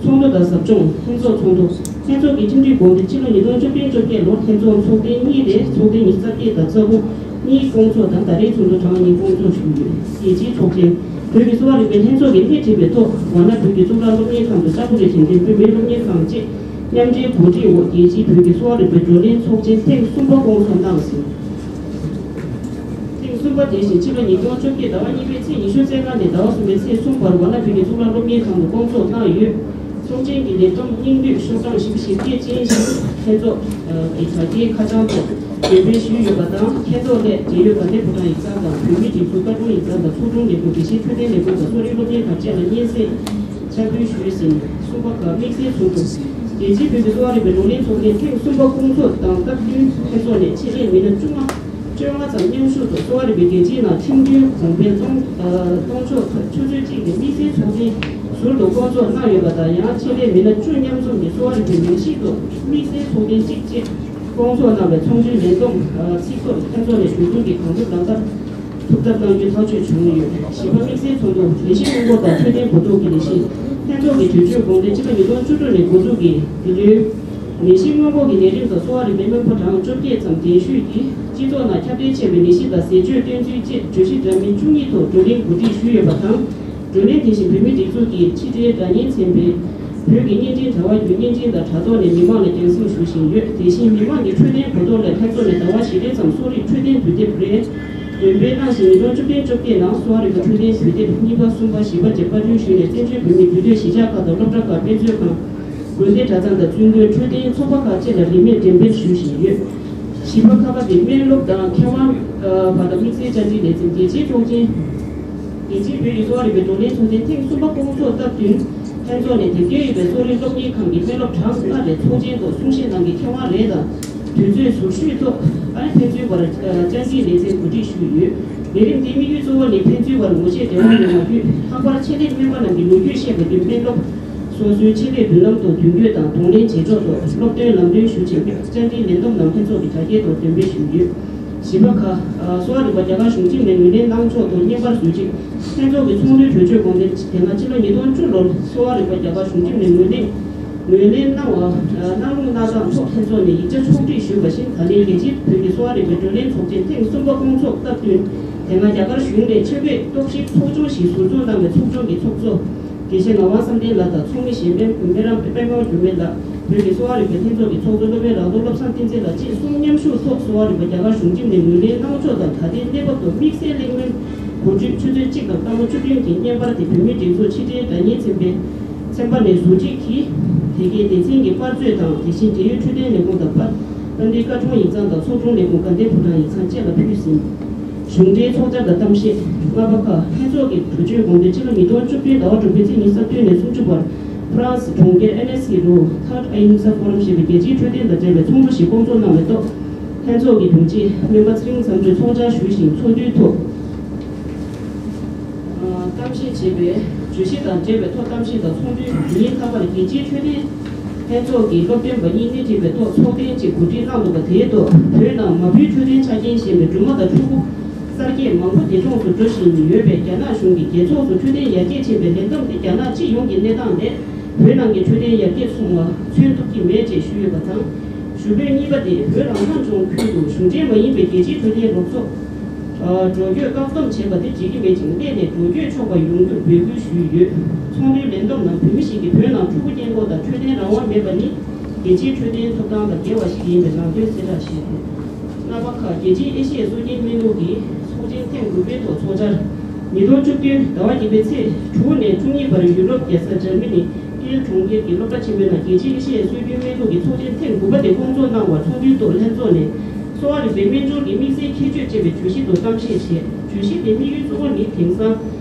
ཚོགས་འདུ་དང་ཟབ་སྦྱོང་། ལྷན་ཚོགས་ཚོགས་འདུ། ལྷན་ཚོགས་ཀྱི་ཁྲིམས་སྒྲིག་དགོངས་དོན། ཕྱི་ལོ་ཉིས་སྟོང་བཅུ་བདུན་བཅོ་བརྒྱད་ལོར་ལྷན་ཚོགས་ཚོགས་ཐེངས་གཉིས་ཏེ། ཚོགས་ཐེངས་ཉི་ཤུ་རྩ་བརྒྱད་དང་རྩ་དགུ་གཉིས་སྐོང་ཚོགས་དང་། ད་རེས་ཚོགས་འདུ་གྲངས་གཉིས་སྐོང་ཚོགས་ཞུས་ཡོད། རྒྱལ་སྤྱིའི་ཚོགས་ཆེན། བོད་ཀྱི་གསོ་བ་རིག་པའི་ལྷན་ཚོགས་ཀྱིས་སྣེ་ཁྲིད་པའི་ཐོག་ཝཱ་ཎ་བོད་ཀྱི་གཙུག་ལག་སློབ་གཉེར་ཁང་དང་ལྕགས་པོ་རི་ཞིང་ཆེན་བོད་སྨན་སློབ་གཉེར་ཁང་བཅས་མཉམ་འབྲེལ་གོ་སྒྲིག་འོག་རྒྱལ་སྤྱིའི་བོད་ཀྱི་གསོ་བ་རིག་པའི་བགྲོ་གླེང་ཚོགས་ཆེན་ཐེངས་གསུམ་པ་སྐོང་ཚོགས་གནང་ཟིན། ཐེངས་གསུམ་པ་དེ་བཞིན་ཕྱི་ལོ་ཉིས་སྟོང་བཅོ་བརྒྱད་ཟླ་བ་གཉིས་པའི་ཚེས་ཉི་ཤུ་རྩ་ལྔ་ནས་ཟླ་བ་གསུམ་པའི་ཚེས་གསུམ་བར་ཝཱ་ཎ་བོད་ཀྱི་གཙུག་ལག་སློབ་གཉེར་ཁང་དུ་སྐོང་ཚོགས་གནང་ཡོད། ཚོགས་ཆེན་གྱི་ལས་བསྡོམས་སྙིང་བསྡུས་ཤོག་གྲངས་བཞི་བཅུ་ཞེ་བརྒྱད་ཅན་ཞིག་ལྷན་ཚོགས་ཀྱི་དྲ་རྒྱའི་ཁ་བྱང་ཐོག་འདོན་སྤེལ་ཞུས་ཡོད་པ་དང་། ལྷན་ཚོགས་ལས་འབྲེལ་ཡོད་དགའ་ལྡན་ཕོ་བྲང་ཡིག་ཚང་དང་། བོད་མིའི་སྒྲིག་འཛུགས་བཀའ་དྲུང་ཡིག་ཚང་དང་། ཚོགས་དྲུང་ལས་ཁུངས། དེ་བཞིན་འཕྲོད་བསྟེན་ལས་ཁུངས་དང་གསོ་རིག་སློབ་གཉེར་ཁང་བཅས་ལ་སྙན་སེང་འཆར་འབུལ་ཞུས་ཟིན། གསུམ་པ་ཁ། དམིགས་བསལ་ཚོགས་འདུ། རྒྱལ་སྤྱིའི་བོད་ཀྱི་གསོ་བ་རིག་པའི་བགྲོ་གླེང་ཚོགས་ཆེན་ཐེངས་གསུམ་པ་སྐོང་ཚོགས་དང་སྟབས་བསྟུན་ལྷན་ཚོགས་ནས་ཆེད་ལས་མི་སྣ་བཅོ་ལྔ། བཅོ་ལྔ་ཙམ་མཉམ་ཞུགས་ཐོག་གསོ་བ་རིག་པའི་རྒྱལ་སྤྱིའི་ནང་ཁྲིམས་མཐུན་གོང་འཕེལ་གཏོང་གཏོང་ཕྱོགས་ཐད་ཆུ་ཚོད་གཅིག་གི་དམིགས་བསལ་ཚོགས་ཆེན་ཟུར་དུ་སྐོང་ཚོགས་གནང་ཡོད་པ་དང་། ཡང་ཆེད་ལས་མི་སྣ་བཅུ་མཉམ་འཛོམས་ཀྱིས་གསོ་བ་རིག་པའི་ནང་གཞི་ཐོག་དམིགས་བསལ་ཚོགས་ཆེན་གཅིག་བཅས་སྐོང་ཚོགས་གནང་བའི་ཚོགས་འདུའི་ལས་བསྡོམས་ཚིག་ཐོར་ལྷན་ཚོགས་ནས་གྲོས་བསྡུར་གྱིས་གང་ཐུབ་ལག་བསྟར་ཐུབ་ཐབས་གནང་རྒྱུ་ཐག་གཅོད་བྱུང་ཡོད། བཞི་པ། དམིགས་བསལ་ཚོགས་འདུ། ནད་གཞི་སྔོན་འགོག་དང་འཕྲོད་བསྟེན་གོ་རྟོགས་ཀྱི་ལས་གཞི། ལྷན་ཚོགས་ཀྱི་གྲོས་ཆོད་དགོངས་དོན། ཕྱི་ལོ་ཉིས་སྟོང་བཅུ་དྲུག་ནས་འགོ་འཛུགས་ཀྱིས་འདི་ལོའི་ནད་གཞི་སྔོན་འགོག་གི་ལས་རིམ་དང་གསོ་བ་རིག་པའི་སྨན་པ་གྲངས་བཅོ་བརྒྱད་ཙམ་གདན་ཞུས་ཀྱིས་སྤྱི་ཚོགས་ནང་ཁྱབ་གདལ་ཆེ་བའི་ནད་གཞི་དང་ཟས་སྤྱོད་བསྟེན་ཚུལ་བཅས་བརྗོད་གཞི་འདྲ་མིན་བཅུ་གཉིས་ཐོག་བགྲོ་གླེང་གོ་སྒྲིག་ཞུས་ཡོད་པ་དང་། བགྲོ་གླེང་དེ་བཞིན་བོད་མིའི་སྒྲིག་འཛུགས་ཀྱི་ཕྱི་དྲིལ་སྒྲ་སྙན་ཚན་པས་བོད་ཀྱི་བརྙན་འཕྲིན་དྲ་བ་བརྒྱུད་བརྙན་འཕྲིན་དང་དྲ་ཐོག་ནས་མི་མང་ལ་རྒྱང་སྲིང་ཞུ་བཞིན་ཡོད། དེ་བཞིན་མི་མང་གི་འཕྲོད་བསྟེན་གོ་རྟོགས་སླད་ལྷན་ཚོགས་ནས་ཟླ་བ་བཞི་རེ་ཙམ་གསོ་རིག་འཕྲོད་བསྟེན་དུས་དེབ་རེ་འདོན་སྤེལ་གནང་ཞིང་། ཉིས་སྟོང་བཅུ་བདུན་བཅོ་བརྒྱད་ནང་གསོ་བ་རིག་པའི་འཕྲོད་བསྟེན་དུས་དེབ་གཉིས་པ། གསུམ་པ། བཞི་པ་བཅས་པར་སྐྲུན་ཞུས་ནས། བཙན་བྱོལ་བོད་མིའི་དུས་དེབ་གཞིས་ཆགས་ཁག་དང་སློབ་གྲྭ་ཁག་དཔེ་མཛོད་ཁང་། དགོན་སྡེ་གྲྭ་ཚང་དང་བཙུན་དགོན། འཕྲོད་བསྟེན་ཚོགས་པ་ཁག་བཅས་ལ་རིན་མེད་འགྲེམས་སྤེལ་ཞུ་བཞིན་ཡོད། བཞི་པ་ཁ་པ་དེ་སྨན་སློབ་དང་མཁས་དབང་བར་དུ་དམིགས་བསལ་བཅར་འདྲིའི་ལས་འཛིན། རྒྱལ་སྤྱིའི་ཚོགས་ཆེན། རྒྱལ་སྤྱིའི་བོད་ཀྱི་གསོ་བ་རིག་པའི་བགྲོ་གླེང་ཚོགས་ཆེན་ཐེངས་གསུམ་པ་སྐོང་ཚོགས་སྟབས་བསྟུན། ལྷན་ཚོགས་ནས་དེབ་སྐྱེལ་ཡོད་པའི་གསོ་རིག་སློབ་གཉེར་ཁང་གི་སྨན་སློབ་གྲངས་ལྔ་རེ་ཚོགས་ཆེན་ཐོག་གསུང་བཤད་གནང་མཁན་མཁས་དབང་རེ་དང་། དུས་ཚོད་ཟུར་ཞུགས་ཐོག་ཨ་ནི་ཕན་ཚུན་བར་བཅར་འདྲིའི་ལེ་ཚན་གོ་སྒྲིག་ཞུས་ཡོད། ལས་རིམ་དེའི་དམིགས་ཡུལ་གཙོ་བོ་ནི་ཕན་ཚུན་བར་ངོ་ཤེས་འབྲེལ་བ་ཡོང་བ་བརྒྱུད། ལྷག་པར་ཆེད་ལས་སྨན་པ་རྣམས་ཀྱི་ལོ་རྒྱུས་བཤད་པ་བརྒྱུད། སྨན་སློབ་སོ་སོའི་ཆེད་ལས་མདུན་ལམ་དུ་མདུན་སྐྱོད་དང་གདོང་ལེན་བྱེད་ཕྱོགས་སོགས་སློབ་སྟོན་ལམ་སྟོན་ཞུ་ཆེད་བཅར་འདྲིའི་ལས་བསྡོམས་རྣམས་ལྷན་ཚོགས་ཀྱི་དྲ་རྒྱའི་ཐོག་འདོན་སྤེལ་ཞུས་ཡོད། བཞི་པ་ཁ། གསོ་བ་རིག་པ་རྒྱ་གར་གཞུང་ཁྲིམས་ནས་ངོས་ལེན་གནང་ཕྱོགས་ཐོག་བརྙན་པར་བཟོས་རྗེས། ལྷན་ཚོགས་ཀྱི་ཚོགས་འདུའི་གྲོས་ཆོད་དགོངས་དོན། དེ་སྔ་ཕྱི་ལོ་ཉིས་སྟོང་བཅུ་ལོར་གསོ་བ་རིག་པ་རྒྱ་གར་གཞུང་ཁྲིམས་ནས་ངོས་ལེན་ངོས་ལེན་གནང་བ་གནང་ལུགས་གནང་སྟངས་ཐོག་ལྷན་ཚོགས་ནས་ཡིག་ཆ་ཕྱོགས་སྒྲིག་ཞུས་པ་བཞིན། ད་ལན་རྒྱལ་སྤྱིའི་བོད་ཀྱི་གསོ་བ་རིག་པའི་བགྲོ་གླེང་ཚོགས་ཆེན་ཐེངས་གསུམ་པ་སྐོང་ཚོགས་སྟབས་བསྟུན། དེ་སྔ་རྒྱ་གར་གཞུང་ནས་ཆེད་བསྐོས་རྟོག་ཞིབ་ཚོགས་ཆུང་ཞིག་ཟུར་འཛུགས་གནང་བའི་ཚོགས་ཆུང་གི་ཚོགས་གཙོ་དགེ་བཤེས་ངག་དབང་བསམ་གཏན་ལགས་དང་ཚོགས་མི་གཞན་པ་སྨན་རམས་པད་མ་འགྱུར་མེད་ལགས། བོད་ཀྱི་གསོ་བ་རིག་པའི་ལྷན་ཚོགས་ཀྱི་ཚོགས་གཙོ་སློབ་དཔོན་ལགས་ཐོག་བློ་བཟང་བསྟན་འཛིན་ལགས་བཅས་གསུམ་མཉམ་ཞུགས་ཐོག་གསོ་བ་རིག་པ་རྒྱ་གར་གཞུང་ཁྲིམས་ནས་ངོས་ལེན་གནང་ཕྱོགས་དང་ད་ལྟའི་གནས་བབ་ཐོག་དམིགས་བསལ་གླེང་མོལ་གོ་སྒྲིག་ཆུ་ཚོད་གཅིག་དང་སྐར་མ་བཅུ་བདུན་གྱི་བརྙན་པར་དེ་བོད་མིའི་སྒྲིག་འཛུགས་ཕྱི་དྲིལ་དྲ་བརྙན་ཚན་པའི་ཚན་པ་ནས་ཟུར་ཁྲིད་ཀྱིས་དེ་གའི་སྡེ་ཚན་གྱི་པར་མཛོད་དང་དེ་བཞིན་འབྲེལ་ཡོད་འཕྲོད་བསྟེན་ལས་ཁུངས་དང་པར་པར་འདི་བཀའ་འཁྲོལ་ཡིག་ཚང་དང་ཚོགས་དྲུང་ལས་ཁུངས་དགའ་ལྡན་ཕོ་བྲང་ཡིག་ཚང་བཅས་ལ་ཕུལ་ཟིན། གཞུང་འབྲེལ་ཚོགས་བཅར་དང་གཏམ་བཤད། ལྔ་པ་ཁག་ལྷན་ཚོགས་ཀྱི་གྲོས་ཆོད་དགོངས་དོན། ཕྱི་ལོ་ཉིས་སྟོང་བཅུ་བདུན་ཟླ་བ་དྲུག་པའི་ཚེས་ཉི་ཤུ་རྩ་བདུན་ནས་སུམ་ཅུ་བར་ཧྥ་རན་སི་གྲོང་ཁྱེར་ཨེ་ནེ་སི་རུ་Third Ahimsa Forum ཞེས་པའི་རྒྱལ་སྤྱིའི་འཕྲོད་བསྟེན་དང་འབྲེལ་བའི་ཚོགས་འདུ་ཞིག་བསྐོང་ཚོགས་གནང་བའི་ཐོག་ལྷན་ཚོགས་ཀྱི་དྲུང་ཆེ་སྨན་པ་ཚེ་རིང་བསམ་གྲུས་ཚོགས་བཅར་ཞུས་ཤིང་ཚོགས་འདུའི་ཐོག་གཏམ་བཤད་བྱས་པའི་བརྗོད་གཞི་དང་འབྲེལ་བའི་ཐོག་གཏམ་བཤད་དང་ཚོགས་འདུའི་དུས་ཡུན་ལྷག་པར་རྒྱལ་སྤྱིའི་འཕྲོད་བསྟེན་ལྷན་ཚོགས་ཀྱི་སློབ་སྟོན་པ་གཉིས་སྣེ་ཁྲིད་པའི་ཐོག་ཚོགས་ཐེངས་གཅིག་གོ་སྒྲིག་གནང་འདུག་པ། དེའི་ཐོག་བོད་ནང་མ་བུའི་འཕྲོད་བསྟེན་ཆ་རྐྱེན་ཞན་པའི་སྦྲུམ་མ་དང་ཕྲུ་གུ་གསར་སྐྱེས་མང་པོ་འདས་གྲོངས་སུ་འགྲོ་བཞིན་ཡོད་པས། རྒྱ་ནག་གཞུང་གིས་རྒྱལ་ཚོགས་སུ་འཕྲོད་བསྟེན་ཡར་རྒྱས་ཕྱིན་པའི་ལས་བསྡོམས་དེ་རྒྱ་ནག་སྤྱི་ཡོངས་ཀྱི་གནས་སྟངས་ལས་བོད་ནང་གི་འཕྲོད་བསྟེན་ཡར་རྒྱས་སོང་བ་མཚོན་ཐུབ་ཀྱི་མེད་ཅེས་ཞུས་ཡོད་པ་དང་། ཞུ་འབོད་གཉིས་པ་དེ་བོད་རང་སྐྱོང་ལྗོངས་ཁུལ་དུ་གཞུང་འབྲེལ་མ་ཡིན་པའི་རྒྱལ་སྤྱིའི་འཕྲོད་བསྟེན་རོགས་ཚོགས་འགྲོ་སྐྱོད་བཀག་སྡོམ་བྱས་པ་དེ་བརྗེད་ཀྱི་མེད་ཅིང་སླད་ནས་འགྲོ་སྐྱོད་ཆོག་པ་ཡོང་རྒྱུར་འབོད་སྐུལ་ཞུས་ཡོད། ཚོགས་འདུའི་ལས་བསྡོམས་ནང་བོད་མི་ཞིག་གིས་བོད་ནང་ཕྲུ་གུ་སྐྱེ་འགོག་དང་འཕྲོད་བསྟེན་རང་དབང་མེད་པ་ནི་རྒྱལ་སྤྱིའི་འཕྲོད་བསྟེན་ཐོབ་ཐང་དང་འགལ་བ་ཞིག་ཡིན་པའི་ནང་དོན་གསལ་བསྒྲགས་བྱས་ཏེ། ལྔ་པ་ཁག་རྒྱལ་སྤྱིའི་ཨེ་ཤི་ཡའི་སྲོལ་རྒྱུན་སྨན་ལུགས་ཀྱི་ཚོགས་ཆེན་ཐེངས་དགུ་པའི་ཐོག་ཚོགས་བཅར། ཉིས་སྟོང་བཅུ་བདུན་ཟླ་བ་བརྒྱད་པའི་ཚེས་དྲུག་ནས་བཅུ་གཉིས་བར་ཡུ་རོབ་རྒྱལ་ས་འཇར་མ་ནི་ཀིལ་གྲོང་ཁྱེར་གྱི་སློབ་གྲྭ་ཆེན་མོའི་ནང་རྒྱལ་སྤྱིའི་ཨེ་ཤི་ཡའི་སྲོལ་རྒྱུན་སྨན་ལུགས་ཀྱི་ཚོགས་ཆེན་ཐེངས་དགུ་པ་དེ་བསྐོང་ཚོགས་གནང་བར་ཚོགས་འདུའི་ཐོག་ལྷན་ཚོགས་ནས་གསོ་བ་རིག་པའི་སྨན་སྦྱོར་གྱི་དམིགས་བསལ་ཁྱད་ཆོས་ཅེས་པའི་བརྗོད་གཞི་ཐོག་གཏམ་བཤད་བྱས། བརྗོད་གཞི་དེའི་དམིགས་ཡུལ་གཙོ་བོ་ནི་དེང་སང་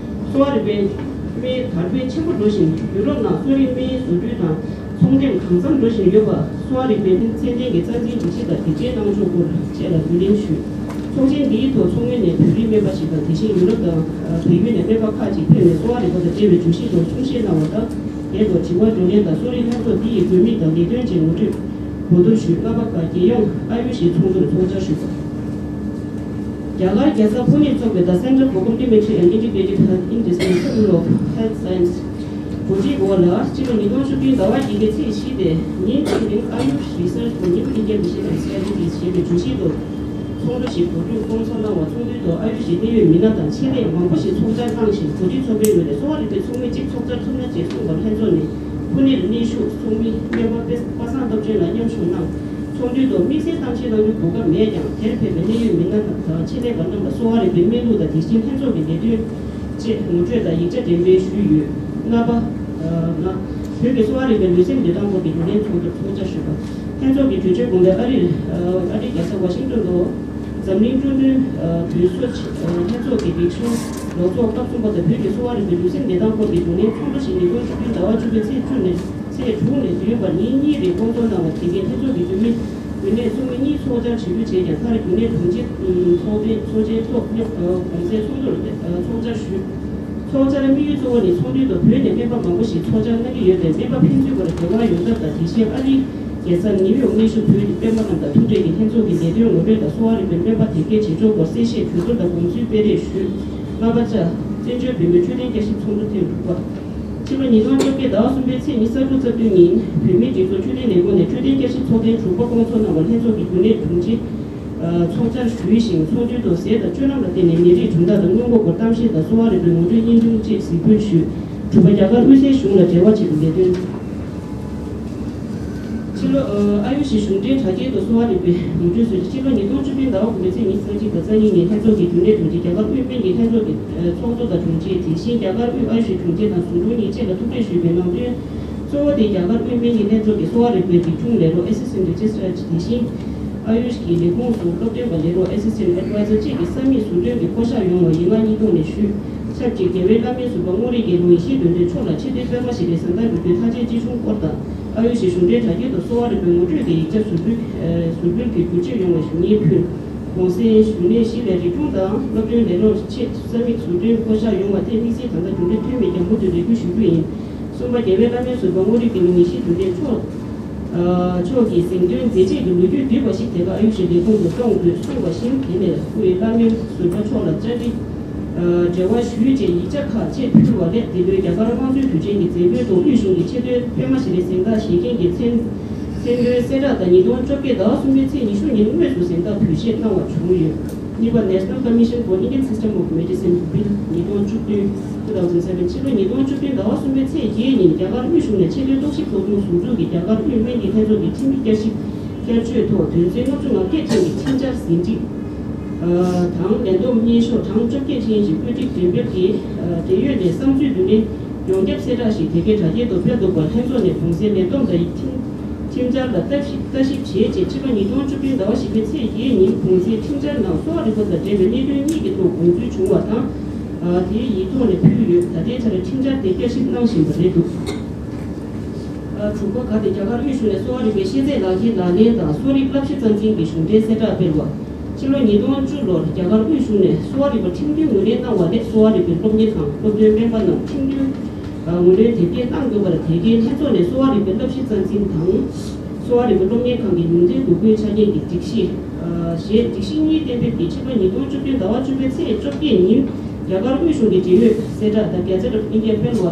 གསོ་བ་རིག་པའི་སྨན་དར་སྤེལ་ཆེན་པོ་འགྲོ་བཞིན་ཡུ་རོབ་ནང་གསོ་རིག་སྨན་བཟོ་སྐྲུན་དང་ཚོང་འགྲེམས་གང་འཚམ་འགྲོ་བཞིན་ཡོད་པ། གསོ་བ་རིག་པའི་ཚད་ལྡན་གྱི་རྩ་འཛིན་སྒྲིག་གཞི་དང་དེ་འབྲེལ་གནང་ཕྱོགས་སྐོར་བཅས་ལ་བསྡུས་གླེང་ཞུས། ཚོགས་ཆེན་འདིའི་ཐོག་ཚོགས་མི་ནས་བོད་རིགས་སྨན་པ་ཞིག་དང་དེ་བཞིན་ཡུ་རོབ་དང་བལ་ཡུལ་ནས་སྨན་པ་ཁག་ཅིག་ཕེབས་ནས་གསོ་བ་རིག་པ་དང་འབྲེལ་བའི་བརྗོད་གཞི་ཐོག་གསུང་བཤད་གནང་བ་དང་། དེའི་ཐོག་དྲི་བ་བགྲོ་གླེང་དང་གསོ་རིག་ལྷན་ཚོགས་འདི་ཡི་དགོས་དམིགས་དང་ལས་དོན་བཅས་ངོ་སྤྲོད་གོ་བསྡུར་ཞུས། ལྔ་པ་ཁག་རྒྱལ་ཡོངས་ཨ་ཡུ་ཤི་ཚོགས་འདུར་ཚོགས་བཅར་ཞུས་པ། རྒྱ་གར་རྒྱལ་ས་པུ་ནེར་འཚོགས་པའི་The Center for Complementary and Integrative Health in Distance School of Health Science གོ་སྒྲིག་འོག་ལ་སྤྱི་ལོ་ཉིས་སྟོང་བཅུ་བདུན་ཟླ་བ་བརྒྱད་པའི་ཚེས་བཞི་སྟེ་ཉིན་གཅིག་རིང་ཨ་ཡུ་ཤི་རི་སར་ཆི་ནིའུ་ཨིན་ཌི་ཡ་མི་ཤན་ཨེན་སི་ཨའི་ཌི་ཞེས་པའི་བརྗོད་གཞིའི་ཐོག་ཚོགས་འདུ་ཞིག་གོ་སྒྲིག་སྐོང་ཚོགས་གནང་བ། ཚོགས་འདུའི་ཐོག་ཨ་ཡུ་ཤི་གནད་ཡོད་མི་སྣ་དང་ཆེད་ལས་མང་པོ་ཞིག་ཚོགས་བཅར་གནང་ཞིང་། གོ་སྒྲིག་ཚོགས་པའི་ངོས་ནས་གསོ་བ་རིག་པའི་ཚོགས་མི་གཅིག་ཚོགས་བཅར་ཐུབ་ན་ཅེས་གསུངས་པར་ལྷན་ཚོགས་ནས་ཕུ་ནེར་གནས་བཞུགས་ཚོགས་མི་སྨན་པ་པེ་པ་སངས་སྟོབས་ཆེན་ལགས་མཉམ་ཞུགས་གནང་། ཚོགས་འདུའི་ཐོག་དམིགས་བསལ་གཏམ་བཤད་གནང་རྒྱུའི་གོ་སྐབས་མེད་ཀྱང་། དེར་ཕེབས་པའི་གནད་ཡོད་མི་སྣ་དང་ཆེད་ལས་པ་རྣམས་ལ་གསོ་བ་རིག་པའི་སྨན་ལུགས་དང་དེ་བཞིན་ལྷན་ཚོགས་ཀྱི་ལས་དོན་བཅས་ངོ་སྤྲོད་དང་ཡིག་ཆ་འགྲེམས་སྤེལ་ཞུས་ཡོད། ལྔ་པ། ལྔ། བོད་ཀྱི་གསོ་བ་རིག་པའི་ལུས་སེམས་བདེ་ཐང་སྐོར་གྱི་བགྲོ་གླེང་ཚོགས་འདུར་ཚོགས་བཅར་ཞུས་པ། ལྷན་ཚོགས་ཀྱི་གྲོས་ཆོད་དགོངས་དོན། ཨ་རིར་ཨ་རིའི་རྒྱལ་ས་ཝ་ཤིང་ཏོན་དུ་འཛམ་གླིང་འཕྲོད་བསྟེན་བོད་གསོ་ལྷན་ཚོགས་ཀྱི་རིག་གཞུང་ལོ་ཚོགས་སྐབས་གསུམ་པ་དང་བོད་ཀྱི་གསོ་བ་རིག་པའི་ལུས་སེམས་བདེ་ཐང་སྐོར་གྱི་བགྲོ་གླེང་ཚོགས་འདུ་ཞིག་ཉིས་སྟོང་བཅུ་བདུན་ཟླ་བ་བཅུ་པའི་ཚེས་བཅུ་ནས་ཚེས་དྲུག་ནས་བདུན་བར་ཉིན་གཉིས་རིང་བསྐོང་ཚོགས་གནང་བ། དེ་གའི་ལྷན་ཚོགས་ཀྱི་འཐུས་མི་རྒྱུན་ལས་ཚོགས་མི་གཉིས་ཚོགས་བཅར་ཇི་ལྟར་བྱས་ཀྱང་། མཐར་རྒྱུན་ལས་དྲུང་ཆེ་ཚོགས་ཆེན་ཐོག་གོང་གསལ་ཚོགས་འདུར་ཚོགས་བཅར་ཞུས། ཚོགས་བཅར་དམིགས་ཡུལ་གཙོ་བོ་ནི་ཚོགས་འདུའི་ཐོག་བོད་ནས་སྨན་པ་མང་པོ་ཞིག་ཚོགས་བཅར་གནང་གི་ཡོད་པས། སྨན་པ་ཕན་ཚུན་བར་འབྲེལ་བ་ཡོང་ཐབས་དང་། དེ་བཞིན་ཨ་རིའི་རྒྱལ་ས་ནིའུ་ཡོག་གནས་བཞུགས་བོད་ཀྱི་སྨན་པ་རྣམས་དང་ཐུག་འཕྲད་ཀྱིས་ལྷན་ཚོགས་ཀྱི་ལས་དོན་ངོ་སྤྲོད་དང་གསོ་བ་རིག་པའི་སྨན་པ་དེབ་སྐྱེལ་བྱེད་ཕྱོགས་སྐོར་གསལ་བཤད་གྲོས་བསྡུར་དང་དགོངས་ཚུལ་སྤེལ་རེས་ཞུས། ལྔ་པ་ཆ། བཙན་བྱོལ་བོད་མིའི་འཕྲོད་བསྟེན་བསྐྱར་ཞིབ་ཚོགས་འདུ་ཐེངས་དྲུག་པ། ཕྱི་ལོ་ཉིས་སྟོང་བཅོ་བརྒྱད་ཟླ་བ་གསུམ་པའི་ཚེས་ཉི་ཤུ་རྩ་དྲུག་ཉིན་བོད་མིའི་སྒྲིག་འཛུགས་འཕྲོད་བསྟེན་ལས་ཁུངས་ནས་འཕྲོད་བསྟེན་བསྐྱར་ཞིབ་ཚོགས་ཐེངས་དྲུག་པ་བསྐོང་ཚོགས་གནང་བར་ལྷན་ཚོགས་ཀྱི་རྒྱུན་ལས་དྲུང་ཆེ་ཚོགས་བཅར་ཞུས་ཤིང་། ཚོགས་འདུའི་ཐོག་ཟས་དང་སྤྱོད་ལམ་ལ་བརྟེན་ནས་ནད་རིགས་གྲུང་མཐའ་དང་སྔོན་འགོག་སྐོར་གཏམ་བཤད་དང་གསོ་བ་རིག་པའི་ངོ་སྤྲོད་སྙིང་བསྡུས་བཅས་གཟིགས་འབུལ་ཞུས། དྲུག་པ། རྒྱ་གར་དབུས་སའི་གཞུང་ལ་འབྲེལ་བ་བྱེད་པའི་ལས་དོན། ཕྱི་ལོ། ཨ་ཡུ་ཤི་གཞུང་འབྲེལ་དྲ་རྒྱའི་ཐོག་གསོ་བ་རིག་པའི་ངོ་སྤྲོད་སྲོལ་ཕྱིན། ཕྱི་ལོ་ཉིས་སྟོང་བཅུ་བདུན་ཟླ་བ་དགུ་པའི་ཚེས་ཉི་ཤུ་རྩ་གཅིག་དང་རྩ་གཉིས་ཉིན་ལྷན་ཚོགས་ཀྱི་རྒྱུན་ལས་དྲུང་ཆེ། རྒྱ་གར་དབུས་སྨན་གྱི་ལྷན་ཚོགས་ཀྱི་ཚོགས་གཙོ་དང་དྲུང་ཆེ། དེ་བཞིན་རྒྱ་གར་དབུས་ཨ་ཡུ་ཤི་དྲུང་ཆེ་དང་ཟུང་དྲུང་གཉིས་བཅས་ལ་ཐུག་འཕྲད་ཞུས་པའི་ནང་དོན་གཙོ་བོ་དེ་རྒྱ་གར་དབུས་སྨན་གྱི་ལྷན་ཚོགས་ཀྱི་གསོ་བ་རིག་པའི་རིགས་སྐྱོང་ལས་རོགས་Assistant Registrar། དེ་བཞིན་ཨ་ཡུ་ཤི་གི་ལས་ཁུངས་སུ་སློབ་སྟོན་པ་ལས་རོགས་Assistant Advisor་བཅས་ཀྱི་ས་མིག་ཟུར་འདོན་གྱི་བསྐོ་གཞག་ཡོང་བ་ཡིན་ང་གཉིས་ཐོག་ནས་ཞུས། ཆབས་ཅིག་རྒྱལ་བའི་བླ་སྨན་ཟུར་པ་རྔོག་རིག་རྒྱལ་ལུང་ཡེ་ཤེས་དོན་ལྡན་མཆོག་ལ་ཆེ་མཐོའི་པད་མ་བཞི་ལྡན་གཟེངས་རྟགས་འབུལ་རྒྱུའི་ཐག་བཅད་ཅི་བྱུང་སྐོར་དང་། ཨ་ཡུ་ཤི་གཞུང་འབྲེལ་དྲ་རྒྱའི་ཐོག་གསོ་བ་རིག་པའི་ངོ་སྤྲོད་ཀྱི་ཡིག་ཆ་ཟུར་འབུལ་ཨེ་ཟུར་འབུལ་གྱི་བསྒྱུར་བཅོས་ཡོང་བའི་ཞུ་སྙན་ཕུལ། གོང་གསལ་གཞུང་གནས་བཞི་ལས་རིགས་སྐྱོང་དང་སློབ་སྟོན་ལས་རོགས་ཆེད་ས་མིག་ཟུར་འདོན་བསྐོ་གཞག་ཡོང་བ་ཐད་དམིགས་བསལ་ད་ལྟ་རྒྱུན་ལས་འཐུས་མི་རྒྱ་མོ་དུ་རེ་སྐུལ་ཞུ་རྒྱུ་ཡིན། གསུམ་པ། རྒྱལ་བའི་བླ་སྨན་ཟུར་པ་རྔོག་རིག་རྒྱལ་ལུང་ཡེ་ཤེས་དོན་ལྡན་མཆོག་ཨ་མཆོག་གི་གཟེངས་ཐོན་མཛད་རྗེས་ཀྱི་ལོ་རྒྱུས་ལྡན་པ་ཞིག་དེ་ག་ཨ་ཡུ་ཤི་ལས་ཁུངས་སུ་གཏོང་དགོས་གསུངས་པ་བཞིན། དེ་ནས་སྐུའི་བླ་སྨན་ཟུར་པ་མཆོག་ལ་བཅར་འདྲི། ཨ་འབྲེལ་བ་ཞུས་རྗེས་ཡིག་ཆ་ཁག་ཅིག་ཕུལ་བ་ལས། འདི་ལོའི་རྒྱ་གར་དམངས་གཙོའི་དུས་ཆེན་གྱི་མཛད་སྒོའི་ཐོག་དབུས་གཞུང་གི་ཆེས་མཐོའི་པད་མ་བཞི་ལྡན་གཟེངས་རྟགས་བཞེས་མཁན་གྱི་མཚན་མཚན་དོན་གསལ་བསྒྲགས་དང་། ཉིས་སྟོང་བཅོ་བརྒྱད་ཟླ་བ་གསུམ་པའི་ཚེས་ཉི་ཤུ་ཉིན་དངོས་སུ་གཟེངས་རྟགས་འབུལ་བཞེས་གནང་བ་བྱུང་ཡོད། གཉིས་པ། National Commission for Indian System of Medicine Bill ཉིས་སྟོང་བཅུ་བདུན། two thousand seven། ཕྱི་ལོ་ཉིས་སྟོང་བཅུ་བདུན་ཟླ་བ་གསུམ་པའི་ཚེས་བརྒྱད་ཉིན་རྒྱ་གར་དབུས་གཞུང་ནས་ཆེས་མཐོའི་རྟོག་ཞིབ་ཚོགས་ཆུང་ཟུང་འཇུག་གིས་རྒྱ་གར་དབུས་སྨན་གྱི་ལྷན་ཚོགས་ཀྱི་ཁྲིམས་མཐུན་བསྐྱར་ཞིབ་བསྐྱར་བཅོས་ཐོག་དོན་ཚན་ལྔ་བཅུ་ང་བརྒྱད་ཅན་གྱི་ཁྲིམས་འཆར་ཟིན་བྲིས་དང་ལས་བསྡོམས་སྙན་ཞུ་གྲངས་བཅོ་བརྒྱད་ཅན་ཞིག་བཀོད་སྒྲིག་འགྲེམས་སྤེལ་གྱིས་འབྲེལ་ཡོད་ནས་བསམ་ཚུལ་བསྡུ་ལེན་ཡོངས་ཁྱབ་གསལ་བསྒྲགས་ཤིག་དེ་གའི་དྲ་རྒྱའི་ཐོག་སྤེལ་འདུག་པ། ལྷན་ཚོགས་ནས་གོང་གསལ་ལས་བསྡོམས་དང་ཁྲིམས་ཁྲིམས་འཆར་ལ་བརྟག་ཞིབ་བརྟག་ཞིབ་བྱས་རྗེས་ཕྱི་ལོ་ཉིས་སྟོང་བཅུ་བདུན་ཟླ་བ་བཞི་པའི་ཚེས་བརྒྱད་ཉིན་གོང་གསལ་ཁྲིམས་འཆར་ནང་གསོ་བ་རིག་པ་དང་འབྲེལ་བའི་གནད་དོན་གཉིས་ཀྱི་ཐོག་དགོངས་ཚུལ་བྱུང་བ་དང་། དེའི་ཡིག་ཐོག་ནས་ཕུལ་ཡོད། ད་ལྟའི་ཆར་ཁྲིམས་འཆར་དེ་བསྐྱར་ཞིབ་གནང་བཞིན་པ་རེད་འདུག་དྲུག་པ། གལ་ཏེ་རྒྱ་གར་དབུས་གཞུང་ནས་གསོ་བ་རིག་པའི་ཤེས་ཚད་ལག་ཁྱེར་ལག་ལེན་དང་གསོ་རིག་བསླབ་གཞི་རྩ་འཛིན་གྱི་གཞུང་འབྲེལ་གསལ་བསྒྲགས་སྤེལ་བ། ཕྱི་ལོ་ཉིས་སྟོང་བཅུ་ལོར་རྒྱ་གར་དབུས་གཞུང་ནས་གསོ་བ་རིག་པ་ཁྲིམས་མཐུན་ངོས་ལེན་གནང་བ་ལས་གསོ་བ་རིག་པའི་སློབ་གཉེར་ཁང་སློབ་ཐོན་སྨན་པ་རྣམས་ཁྲིམས་མཐུན་ངོས་ལེན་དེབ་སྐྱེལ་གནང་དགོས་པར་དེ་གའི་ལྷན་ཚོགས་ནས་གསོ་བ་རིག་པའི་བསླབ་གཞི་རྩ་འཛིན་དང་། གསོ་བ་རིག་པའི་སློབ་གཉེར་ཁང་གི་ལུང་འདྲེན་འདུ་འགོད་ཆ་རྐྱེན་གྱི་སྒྲིག་གཞི། ཞེས་སྒྲིག་གཞི་གཉིས་གཏན་འབེབས་ཀྱིས་ཕྱི་ལོ་ཉིས་སྟོང་བཅུ་བདུན་ཟླ་བ་བཅུ་པའི་ཚེས་བཅོ་བརྒྱད་ཉིན་རྒྱ་གར་དབུས་གཞུང་གི་འབྲེལ་ཡོད་གསལ་བསྒྲགས་དང་Gazette of India སྤེལ་བ།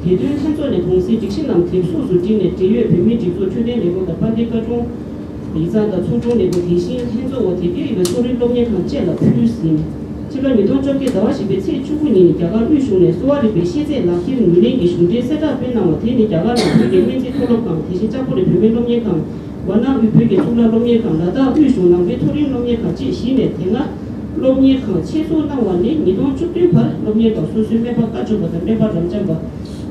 དེ་དོན་ལྷན་ཚོགས་ནས་གོང་གསལ་སྒྲིག་གཞི་རྣམས་དེབ་གཟུགས་སུ་བསྒྲིགས་ནས་འབྲེལ་ཡོད་བོད་མིའི་སྒྲིག་འཛུགས་འཕྲོད་བསྟེན་ལས་ཁུངས་དང་དཔལ་ལྡན་བཀའ་དྲུང་ཡིག་ཚང་དང་ཚོགས་དྲུང་ལས་ཁུངས་དེ་བཞིན་ལྷན་ཚོགས་འོག་དེབ་སྐྱེལ་ཡོད་པའི་གསོ་རིག་སློབ་གཉེར་ཁང་བཅས་ལ་ཕུལ་ཟིན། ཕྱི་ལོ་ཉིས་སྟོང་བཅོ་བརྒྱད་ཟླ་བ་བཞི་པའི་ཚེས་བཅུ་དགུ་ཉིན་རྒྱ་གར་དབུས་གཞུང་ནས་གསོ་བ་རིག་པའི་ཤེས་ཚད་ལག་ཁྱེར་ངོས་ལེན་གྱི་གཞུང་འབྲེལ་གསལ་བསྒྲགས་སྤེལ་གནང་བ་དེ་ནི་རྒྱ་གར་ནང་བོད་ཀྱི་སྨན་རྩིས་མཐོ་སློབ་ཁང་དེ་བཞིན་ལྕགས་པོ་རི་བོད་སྨན་སློབ་གཉེར་ཁང་། ཝཱ་ཎ་དབུས་བོད་ཀྱི་གཙུག་ལག་སློབ་གཉེར་ཁང་། ལ་དྭགས་དབུས་གཞུང་ནང་པའི་མཐོ་རིམ་སློབ་གཉེར་ཁང་བཅས་གཞི་ནས་དེ་སྔ་སློབ་གཉེར་ཁང་ཆེད་འཛུགས་གནང་བ་ནས་ཉིས་སྟོང་བཅུ་བདུན་བར་སློབ་གཉེར་ཁང་སོ་སོའི་སྨན་པ་བཀའ་བཅག་པ་དང་སྨན་པ་རབ་འབྱམས་པ་